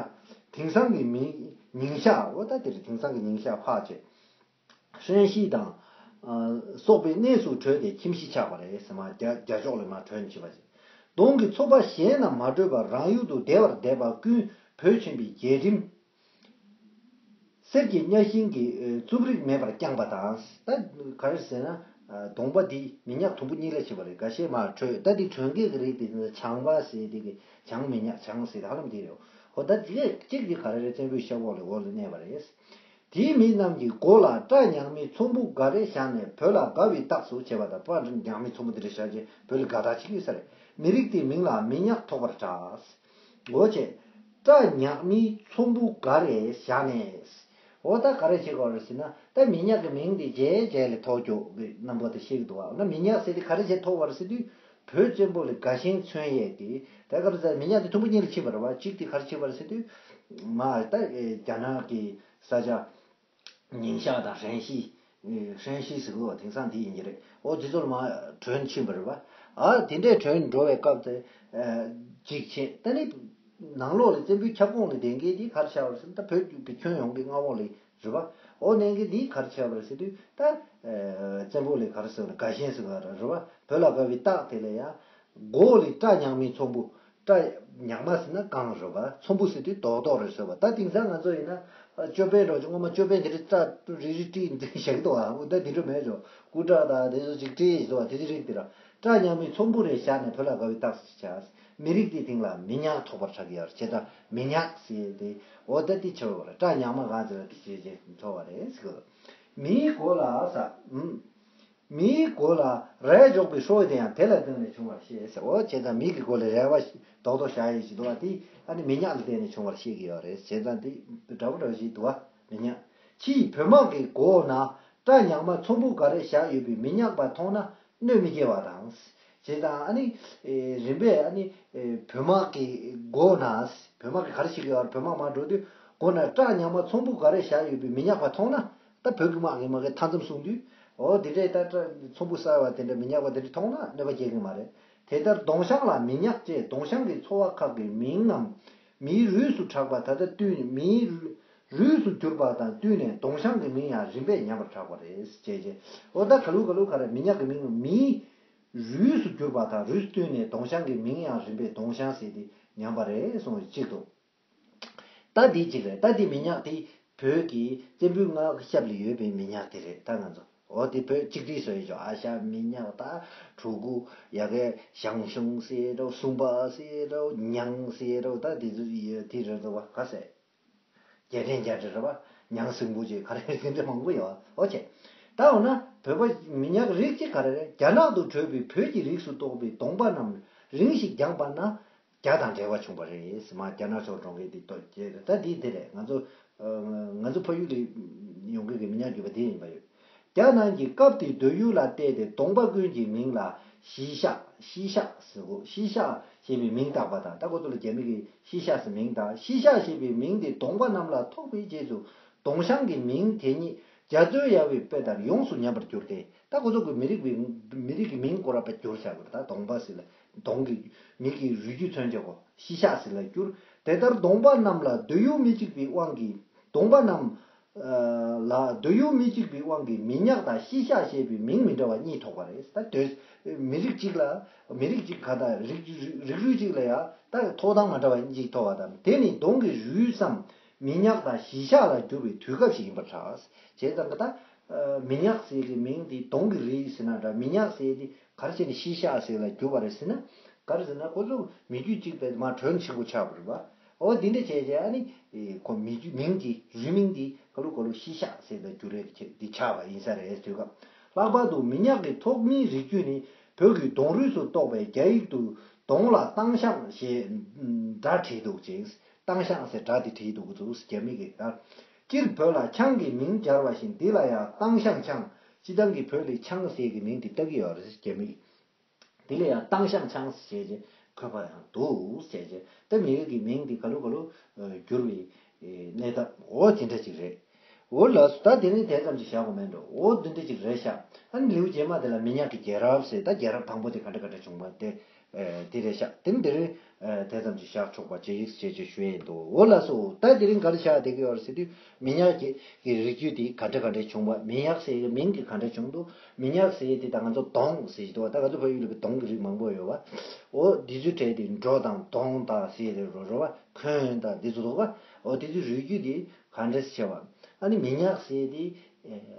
དེང་སང་གི་མིང་ཉིང་ཤག་འོ་ད་དེ་རེད། དེང་སང་གི་ཉིང་ཤག་ཕར་བྱས། ཧྲན་ཤི་དང་། ཨ། སོགས་པའི་གནས་སུ་བྲོས་ཏེ་ཁྱིམ་གཞིས་ཆགས་པ་རེད་ཟེར། མར་རྒྱ་རྒྱ་ཕྱོགས་ལ་མར་བྲོས་ནས་ཕྱིན་པ་ཞིག་གདོང་གི་ཚོགས་པ་གཞན་རྣམས་མ་བྲོས་པར་རང་ཡུལ་དུ་བདེ་བར་བསྡད་པ་ཀུན་བོད་ཆེན་པོའི་རྒྱལ་ཁྲིམས། གསེར་གྱི་གཉའ་ཤིང་གི་ཨེ་རྩུབ་རིགས་མེད་པར་བསྐྱངས་པ་དང་། ད་ག་རེ་ཟེར་ན། ཨ། གདོང་པ་འདི་མི་ཉག་དུམ་བུ་གཉིས་ལ་ཕྱེ་བ་རེད། འགའ་ཤས་མར་བྲོས། ད་འདི་བྲོས་མཁན་གྱི་རིགས་དེ་ནི་བྱང་པ་ཟེར། དེ་གི་བྱང་མི་ཉག་བྱང་ཟེར། ཧ་ལམ་འདི་རེད། ཧོ་ད་དེ་གཅིག་དེ་ག་རེ་རེད། བཙན་པོའི་ཤ་འོག་ལ་འོག་ལ་གནས་པ་རེད། དེའི་མི་རྣམས་ཀྱི་མགོ་ལ་སྐྲ་ཉག་མའི་ཚོམ་བུ་འགའ་རེ་བཞག་ནས་བོད་ལ་དགའ་བའི་རྟགས་སུ་བྱས་པ་དང་། སྐྲ་ཉག་མའི་ཚོམ་བུ་དེ་འདྲ་བཞག་རྗེས་བོད་ལ་དགའ་རྟགས་བྱེད་ཀྱི་ཡོད་ས་རེད། མི་རིགས་དེའི་མིང་ལ་མི་ཉག་ཐོགས་པར་གྲགས། འོ་བྱས། སྐྲ་ཉག་མའི་ཚོམ་བུ་འགའ་རེ་བཞག་ནས། འོ་ད་ག་རེ་བྱེད་དགོས་རེད་ཟེར་ན། ད་མི་ཉག་གི་མིང་དེ་རྗེས་རྗེས་ལ་ཐོགས་རྒྱུ་གི་རྣམ་པ་དེ་ཤེས་ཀྱི་འདུག་བ། འོ་ན་མི་ཉག་ཟེར་དེ་ག་རེ་བྱས་ཐོགས་པ་རེད་ཟེར་དུས། བོད་བཙན་པོ་ལ་དགའ་ཞེན་མཚོན་ཡས་ཀྱི། ད་སྐབས་སུ་མི་ཉག་དེ་དུམ་བུ་གཉིས་ལ་ཕྱེ་བ་རེད་བ། གཅིག་དེ་ག་རེ་ཕྱེ་བ་རེད་ཟེར་དུས། མར་ད་རྒྱ་ནག་གི་ས་ཆ་ཉིང་ཤག་དང་ཧྲན་ཤི། ཧྲན་ཤི་ཟེར་གི་འདུག་བ། དེང་སང་དེ་ཡིན་གྱི་རེད། འོ་དེ་ཚོ་ལ་མར་བྲོས་ཕྱིན་པ་རེད་བ། ཨ་དེ་འདྲས་བྲོས་འགྲོ་བའི་སྐབས་དེ། ཨ་འཇིགས་བྱེད་ད་ནི། ནང་ལོགས་ལ་བཙན་པོའི་ཁྱབ་ཁོངས་ལ་བསྡད་མཁན་དེ་ག་རེ་ཆགས་པ་རེད་ཟེར་ན། ད་བོད་ཀྱི་ཁྱོན་ཡོངས་ཀྱི་མངའ་འོག་ལ་རེད་བ། འོ་གནས་མཁན་དེ་ག་རེ་ཆགས་པ་རེད་ཟེར་དུས། ད་ཨ་བཙན་པོ་ལ་ག་རེ་ཟེར་ན། དགའ་ཞེན་ཟེར་བ་རེད་བ། བོད་ལ་དགའ་བའི་རྟགས་དེ་ལ་ཡང་། མགོ་ལ་སྐྲ་ཉག་མའི་ཚོམ་བུ། སྐྲ་ཉག་མ་ཟེར་ན་རྐང་རེད་བ། ཚོམ་བུ་ཟེར་དུས་རྡོག་རྡོག་རེད་ཟེར་བ། ད་དེང་སང་ང་ཚོ་ཡིན་ན་ཨ་ཅོད་པན་འདྲ་བོ་ཅིག་སྔོན་མ་ཅོད་པན་དེ་འདྲ་སྐྲ་རིལ་རིལ་དཀྲིས་བཞག་གི་འདུག་བ། འོ་ད་དེ་འདྲ་མེད་འགྲོ། སྐུ་སྐྲ་དང་དེ་ཚོ་ཅིག་དཀྲིས་བཞག་འདུག་བ། དེ་ཚོ་རིགས་དེ་ར། སྐྲ་ཉག་མའི་ཚོམ་བུ་རེ་བཞག་ནས་བོད་ལ་དགའ་བའི་རྟགས་སུ་བྱས། མི་རིགས་དེའི་སྟེང་ལ་མི་ཉག་ཐོགས་པར་གྲགས་ཀྱི་ཡོད་རེད། བྱས་ཙང་མི་ཉག་ཟེར་ཏེ། འོ་ད་དེ་ཆགས་པ་རེད། སྐྲ་ཉག་མ་གང་ཟེར་ན་དེ་བྱས་བྱས་ཐོགས་པ་རེད་ཟེར་གི། མིའི་མགོ་ལ་ས། ཨུམ། མིའི་མགོ་ལ་རས་འཇོག་པའི་སྲོལ་དེ་ཡང་དེ་ལ་བརྟེན་ནས་བྱུང་བར་བཤད་ཟེར། འོ་བྱས་ཙང་མི་གི་མགོ་ལ་རས་པ་རྡོག་རྡོག་བཞག་ཡས་ཞིག་འདུག་བ། དེ་ཨ་ནི་མི་ཉག་ལ་བརྟེན་ནས་བྱུང་བར་བཤད་ཀྱི་ཡོད་རེད། བྱས་ཙང་དེ་འདྲ་པོ་འདྲ་པོ་ཞིག་འདུག་བ། མི་ཉག་ཕྱིས་བོད་དམག་གི་མགོ་ན་སྐྲ་ཉག་མ་ཚོམ་བུ་འགའ་རེ་བཞག་ཡོད་པའི་མི་ཉག་པ་མཐོང་ན་གནོད་མི་སྐྱེལ་བ་དང་། ཞེས་དང་ཨ་ནི། རིམ་པས་ཨ་ནི། བོད་དམག་གི་སྒོ་ན། བོད་དམག་གི་ག་རེ་བྱེད་ཀྱི་ཡོད་རེད། བོད་དམག་མར་འགྲོ་དུས་སྒོ་ན་བྲག་ཉག་མ་ཚོམ་བུ་ག་རེ་བཞག་ཡོད་པའི་མི་ཉག་པ་མཐོང་ན། ད་བོད་ཀྱི་དམག་གིས་མ་གི་མཐའ་མཚམས་སྲུང་དུས། འོ་དེ་འདྲས་ད་བྲག་ཚོམ་བུ་གསར་བ་དེ་འདྲ་མི་ཉག་པ་དེ་འདྲ་མཐོང་ན་གནོད་པ་སྐྱེལ་གི་མ་རེད། དེ་ལྟར་སྡོང་ཤང་ལ་མི་ཉག་ཅེས་སྡོང་ཤང་གི་ཚོ་བ་ཁག་གི་མིང་ངམ། མིའི་རུས་སུ་གྲགས་པ་ད་ལྟ་བསྟུན་མིའི་རུས་སུ་གྱུར་པ་དང་བསྟུན་ནས་སྡོང་ཤང་གི་མིང་ཡང་རིམ་པས་ཉམས་པར་གྲགས་པ་རེད། ཅེས་བྱས། འོ་ད་ག་ལུ་ག་ལུ་ག་རེ་མི་ཉག་གི་མིང་མིའི་རུས་སུ་གྱུར་པ་དང་རུས་སུ་བསྟུན་ནས་སྡོང་ཤང་གི་མིང་ཡང་རིམ་པས་སྡོང་ཤང་ཟེར་ཏེ་ཉམས་པ་རེད་གསུངས་པ་གཅིག་འདུག་ད་འདི་གཅིག་རེད། ད་འདི་མི་ཉག་དེ་བོད་ཀྱི་བཙན་པོའི་མངའ་ཞབས་ལ་ཡོད་པའི་མི་ཉག་དེ་རེད། ད་ང་ཚོ་འོ་དེ་བོད་གཅིག་སྒྲིལ་བཟོ་ཡི་ཆོག་ཨ་ཤ་མི་ཉག་ད་གྲུ་གུ་ཡ་གའི་ཞང་ཞུང་ཟེར་རོ་སུམ་པ་ཟེར་རོ་ཉང་ཟེར་རོ་ད་དེ་ཚོ་ཡོད་དེ་རེད་འདུག་བ་ག་ཟེར། རྒྱལ་ཕྲན་རྒྱ་འདྲེ་རེད་བ། ཉང་སྲིན་པོ་ཅེས་ག་རེ་དེ་འདྲ་མང་པོ་ཡོད་བ། འོ་ཆེ། ད་འོ་ན་བོད་པ་མི་ཉག་རིགས་གཅིག་ག་རེ་རེད། རྒྱ་ནག་ཏུ་བྲོས་པའི་བོད་ཀྱི་རིགས་སུ་གཏོགས་པའི་གདོང་པ་རྣམས་རིང་ཞིག་འགྱངས་པ་ན། རྒྱ་དང་འབྲེལ་བ་བྱུང་བ་རེད། མ་རྒྱ་ནག་ཕྱོགས་འགྲོ་མཁན་དེ་ཏོ་ཅེ་ད་འདི་འདི་རེད། ང་ཚོ་ང་ཚོ་ཕ་ཡུལ་ལ་ཡོང་མཁན་གྱི་མི་ཉག་རྒྱུད་པ་དེ་ཡིན་པ་ཡོད། རྒྱ་ནག་གིས་སྐབས་དེའི་སྡོད་ཡུལ་ལ་བལྟས་ཏེ་གདོང་པ་ཀུན་གྱི་མིང་ལ་ཤི་ཤ་ཤི་ཤ་ཟེར་གོ་ཤི་ཤ་ཞེས་པའི་མིང་བཏགས་པ་དང་། ད་ཁོ་ཚོ་ལ་རྒྱ་མི་གིས་ཤི་ཤ་ཟེར་མིང་དང་ཤི་ཤ་ཞེས་པའི་མིང་དེ་གདོང་པ་རྣམས་ལ་ཐོགས་པའི་རྗེས་སུ་གདོང་ཤང་གི་མིང་དེ་ཉིད་རྒྱ་མཚོའི་ཡ་བའི་དཔེ་ལྟར་ཡོངས་སུ་ཉམས་པར་གྱུར་ཏེ། ད་ཁོ་ཚོ་གི་མི་རིགས་པའི་མི་རིགས་ཀྱི་མིང་སྐོར་ར་པ་བསྒྱུར་བཞག་པ་རེད། ད་གདོང་པ་ཟེར་ལ་གདོང་གི་མི་གི་རུས་རྒྱུད་མཚོན་བྱེད་གོ་ཤི་ཤ་ཟེར་ལ་བསྒྱུར། དེ་ལྟར་གདོང་པ་རྣམས་ལ་སྡོད་ཡུལ་མི་གཅིག་པའི་དབང་གིས་གདོང་པ་རྣམས་ལ་སྡོད་ཡུལ་མི་གཅིག་པའི་དབང་གིས་མི་ཉག་དང་ཤི་ཤ་ཞེས་པའི་མིང་མི་འདྲ་བ་གཉིས་ཐོགས་པ་རེད། ད་སྡོད་མི་རིགས་གཅིག་ལ་མི་རིགས་གཅིག་ག་དང་རིགས་རིགས་རུས་གཅིག་ལ་ཡང་ད་ཐོགས་སྟངས་མ་འདྲ་བ་གཉིས་ཐོགས་པ་དང་། དེ་ནི་གདོང་གི་རུས་སམ་མི་ཉག་དང་ཤི་ཤ་ལ་གྱུར་པའི་དུས་སྐབས་ཤིག་ཡིན་པར་གྲགས། བྱས་ཙང་ད་མི་ཉག་ཟེར་གྱི་མིང་འདི་གདོང་གི་རུས་ཟེར་ན་འདྲ། མི་ཉག་ཟེར་འདི་ག་རེ་བྱས་ནས་ཤི་ཤ་ཟེར་ལ་གྱུར་པ་རེད་ཟེར་ན། ག་རེ་ཟེར་ན་ཁོ་ཚོ་མི་རྒྱུད་གཅིག་པའི་མ་གྲོན་ཆེན་པོ་ཆགས་པ་རེད་པ། འོ་འདི་འདྲ་བྱས་བྱས་ཨ་ནི་ཁོ་མི་རྒྱུད་མིང་གི་རུས་མིང་འདི་ག་ལུ་ག་ལུ་ཤི་ཤ་ཟེར་ལ་གྱུར་རེད་འདི་ཆགས་པ་ཡིན་ས་རེད། དུས་སྐབས་ལྷག་པར་དུ་མི་ཉག་གི་ཐོག་མའི་རིགས་རྒྱུད་ནི་བོད་ཀྱི་གདོང་རུས་སུ་གཏོགས་པའི་རྒྱ་ཡིག་ཏུ་གདོང་ལ་ཏང་ཤང་ཞེས་སྒྲ་བྲིས་འདུག་ཅིང་། ཏང་ཤང་ཟེར་སྒྲ་དེ་བྲིས་འདུག་གོ་ཚུལ་རྒྱ་མི་གིས་ད། སྤྱིར་བོད་ལ་ཆང་གི་མིང་སྦྱར་བ་བཞིན་འདི་ལ་ཡང་ཏང་ཤང་ཆང་། སྤྱིར་བཏང་གི་བོད་ལ་ཆང་ཟེར་གྱི་མིང་དེ་བཏགས་ཀྱི་ཡོད་རེད་རྒྱ་མི་གིས། འདི་ལ་ཡང་ཏང་ཤང་ཆང་ཟེར་བྱས་འཁོད་པ་ཡང་འདུག་ཟེར་བྱས་ད་མི་རིགས་ཀྱི་མིང་འདི་ག་ལུ་ག་ལུ་བསྒྱུར་བའི་གནས་སྟངས་འོ་དེ་འདྲ་ཅིག་རེད། འོ་ལགས་སོ། ད་དེ་རིང་དེ་ཙམ་ཅིག་བཞག་དགོས་མེད་འགྲོ། འོ་འདི་འདྲ་ཅིག་རེད་ཤག་ཨ་ནི་ལེའུ་རྗེས་མ་དེ་ལ་མི་ཉག་གི་རྒྱལ་རབས་ཟེར། ད་རྒྱལ་རབས་དང་པོ་དེ་ག་འདྲ་ག་འདྲ་བྱུང་བ་དེ་དེ་རེད་ཤག་དེ་ནི་དེ་རིང་དེ་ཙམ་ཅིག་བཞག་ཆོག་པ་ཅིག་ཞེས་ཅིག་ཞུ་ཡས་འདུག་འོ་ལགས་སོ། ད་དེ་རིང་ག་རེ་བཞག་བསྡད་ཀྱི་ཡོད་རེད་ཟེར་དུས་མི་ཉག་གི་གི་རིགས་རྒྱུད་དེ་ག་འདྲ་ག་འདྲ་བྱུང་བ། མི་ཉག་ཟེར་ཡས་མིང་གི་ག་འདྲ་བྱུང་འདུག་མི་ཉག་ཟེར་ཡས་དེ་ད་ང་ཚོ་གདོང་ཟེར་གྱི་འདུག་ད་ང་ཚོ་ཕ་ཡུལ་ལ་བའི་གདོང་གི་རིགས་མང་པོ་ཡོད་བ། འོ་འདི་ཚོའི་གྲས་དེ་འབྲོ་དང་གདོང་དང་ཟེར་རེད་རོ་རོ་བ། འཁོན་དང་འདི་ཚོ་འདུག་བ། འོ་དེ་ཚོའི་རུས་རྒྱུད་དེ་ག་འདྲས་ཆེ་བ། ཨ་ནི་མི་ཉག་ཟེར་དེ་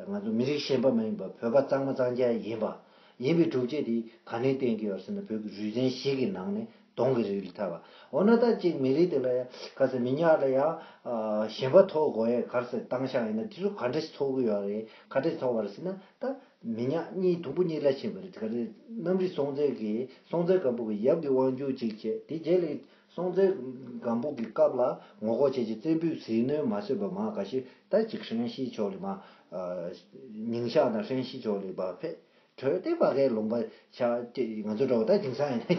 ང་ཚོ་མི་རིགས་གཞན་པ་མ་ཡིན་པ་བོད་པ་གཙང་མ་གཙང་རྐྱང་ཡིན་པ། ཡིན་པའི་སྒྲུབ་བྱེད་དེ་ག་ནས་བསྟན་གྱི་ཡོད་ཟེར་ན་བོད་ཀྱི་རུས་ཚན་བཞི་གི་ནང་ནས་གདོང་གི་རིགས་ལ་ཐར་བ། འོ་ན་ད་ཅིག་མི་རིགས་དེ་ལ་ཡ་ག་ཟེར་མི་ཉག་ལ་ཡ་གཞན་པ་ཐོགས་དགོས་ཡས་ག་རེ་ཟེར་ཏང་ཤང་ཡིན་ན་དེ་ཚོ་ག་འདྲས་ཐོགས་ཀྱི་ཡོད་རེད། ག་འདྲས་ཐོགས་པ་རེད་ཟེར་ན་ད། མི་ཉག་གཉིས་དུམ་བུ་གཉིས་ལ་ཕྱིན་པ་རེད། དེ་ག་རེ་གནམ་རི་སྲོང་བཙན་གྱི་སྲོང་བཙན་སྒམ་པོ་གི་ཡབ་ཀྱི་དབང་སྒྱུར་ཅིག་བྱས། དེ་རྗེས་ལ་སྲོང་བཙན་སྒམ་པོ་གི་སྐབས་ལ་ངོ་རྒོལ་བྱས་རྗེས་བཙན་པོས་ཟིལ་གནོན་མ་བཟོད་པ་མ་ག་ཤེད་ད་ཅིག་ཧྲེན་ཤི་ཕྱོགས་ལ་མ་ཉིང་ཤག་དང་ཧྲེན་ཤི་ཕྱོགས་ལ་མ་ཕེབས་བྲོས་ཏེ་ཕ་གའི་ལུང་པ་ཆགས་ཏེ་ང་ཚོ་འགྲོ་ད་དེང་སང་ཡིན་ན་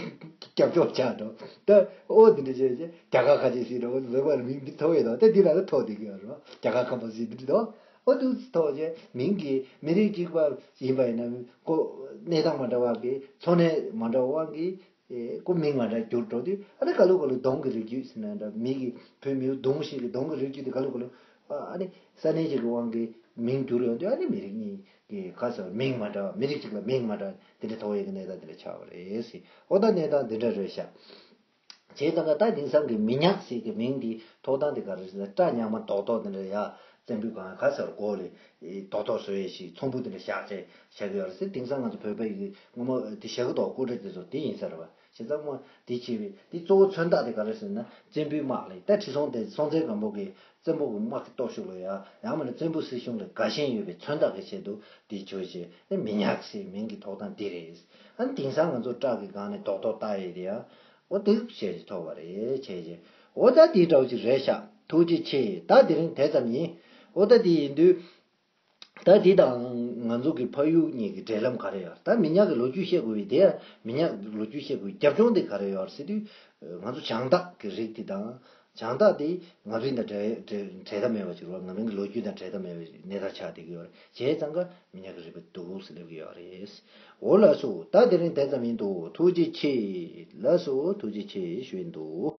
རྒྱབ་སྐྱོར་ཆགས་འགྲོ་ད་ཨོ་དེ་འདྲ་བྱས་རྗེས་རྒྱ་གར་ཁ་ཅིག་ཟིག་འགྲོ་ལུང་པ་མིང་འདི་ཐོགས་ཡོད་དོ། ད་འདི་ལ་ཐོགས་བསྡད་ཀྱི་ཡོད་རེད། རྒྱ་གར་ཁམས་པ་ཟིག་འདི་འདྲ་འདུག་ཨོ་དུས་ཐོག་ཅེ་མིང་གི་མི་རིགས་གཅིག་པ་ཡིན་པ་ཡིན་ན་ཁོ་གནས་སྟངས་མ་འདྲ་བ་གི་འཚོ་གནས་མ་འདྲ་བ་དབང་གིས་ཁོ་མིང་མ་འདྲ་འགྱུར་འགྲོ་དུས་ཨ་ནི་ག་ལུ་ག་ལུ་གདོང་གི་རིགས་རྒྱུད་ཟེར་ན་འདྲ་མི་གི་བོད་མི་གདོང་ཞིག་གི་གདོང་གི་རིགས་རྒྱུད་དེ་ག་ལུ་ག་ལུ་ཨ་ནི་ས་གནས་ཅིག་གི་དབང་གིས་མིང་འགྱུར་ཡོང་དུས་ཨ་ནི་མི་རིགས་གཉིས་ཀྱི་ཁ་སོ་མིང་མ་འདྲ་བ་མི་རིགས་གཅིག་ལ་མིང་མ་འདྲ་དེ་འདྲ་ཐོག་ཡོད་ཀྱི་གནས་སྟངས་དེ་འདྲ་ཆགས་པ་རེད་ཟེར། ཨོ་ད་གནས་སྟངས་དེ་འདྲ་རེད་ཤག་བྱས་ཙང་ད་དེང་སང་གི་མི་ཉག་ཟེར་གི་མིང་འདི་ཐོགས་སྟངས་དེ་ག་རེ་ཟེར་ན་བཀྲ་ཉག་མ་རྡོག་རྡོག་དེ་འདྲ་ཡ་བཙན་པོའི་སྒང་ག་ཟེར་མགོ་ལ་རྡོག་རྡོག་བཟོ་ཡས་ཤིག་ཚོམ་བུ་དེ་འདྲ་བཞག་བྱས་བཞག་གི་ཡོད་རེད་ཟེར། དེང་སང་ང་ཚོ་བོད་པ་ཡི་སྔོན་མ་དེ་བཞག་གི་འདུག་སྐུ་འདྲ་དེ་ཚོ་དེ་ཡིན་ས་རེད་བ། བྱས་ཙང་མ་དེ་བྱས་པའི་དེ་གཙོ་བོ་མཚོན་རྟགས་དེ་ག་རེ་ཟེར་ན་བཙན་པོའི་དམག་ལ་ད་ཁྲི་སྲོང་ལྡེ་སྲོང་བཙན་སྒམ་པོ་གི་བཙན་པོ་གི་དམག་གི་སྟོབས་ཤུགས་ལ་ཡ་ཡང་མིན་ན་བཙན་པོ་སྲིད་གཞུང་ལ་དགའ་ཞེན་ཡོད་པའི་མཚོན་རྟགས་ཀྱི་ཆེད་དུ་དེ་བྱོས་བྱས་ཨ་མི་ཉག་ཟེར་མིང་གི་ཐོགས་སྟངས་དེ་རེད། ཨ་ནི་དེང་སང་ང་ཚོ་བཀྲ་གི་སྒང་ནས་རྡོག་རྡོག་བཏགས་ཡས་དེ་ཡ། འོ་དེ་བྱས་ཐོགས་པ་རེད་བྱས་བྱས། འོ་ད་དེའི་འདྲ་བོ་ཅིག་རེད་ཤག་ཐུགས་རྗེ་ཆེ། ད་དེ་རིང་དེ་ཙམ་ཡིན། འོ་ད་དེ་ཡིན་དུས། ད་དེ་དང་ང་ཚོ་གི་ཕ་ཡུལ་གཉིས་ཀྱི་འབྲེལ་ལམ་ག་རེ་ཡོད། ད་མི་ཉག་གི་ལོ་རྒྱུས་བཤད་དགོས་པའི་དེ་ཡང་མི་ཉག་གི་ལོ་རྒྱུས་བཤད་དགོས་པའི་རྒྱབ་ལྗོངས་དེ་ག་རེ་ཡོད་ཟེར་དུས། ང་ཚོ་བྱང་སྟག་གི་རིགས་དེ་དང་། བྱང་སྟག་དེ་ང་རང་དང་འབྲེལ་འབྲེལ་འབྲེལ་ཟླ་མེད་པ་ཅིག་རེད་བ། ང་རང་གི་ལོ་རྒྱུས་དང་འབྲེལ་ཟླ་མེད་པའི་གནས་སྟངས་ཆགས་བསྡད་ཀྱི་ཡོད་རེད། བྱས་ཙང་ཀ་མི་ཉག་གི་རིག་པ་འདུག་ཟེར་སླེབས་ཀྱི་ཡོད་རེད། འོ་ལགས་སོ། ད་དེ་རིང་དེ་ཙམ་ཡིན་འདུག་ཐུགས་རྗེ་ཆེ། ལགས་སོ། ཐུགས་རྗེ་ཆེ་ཞུ་ཡིན་འདུག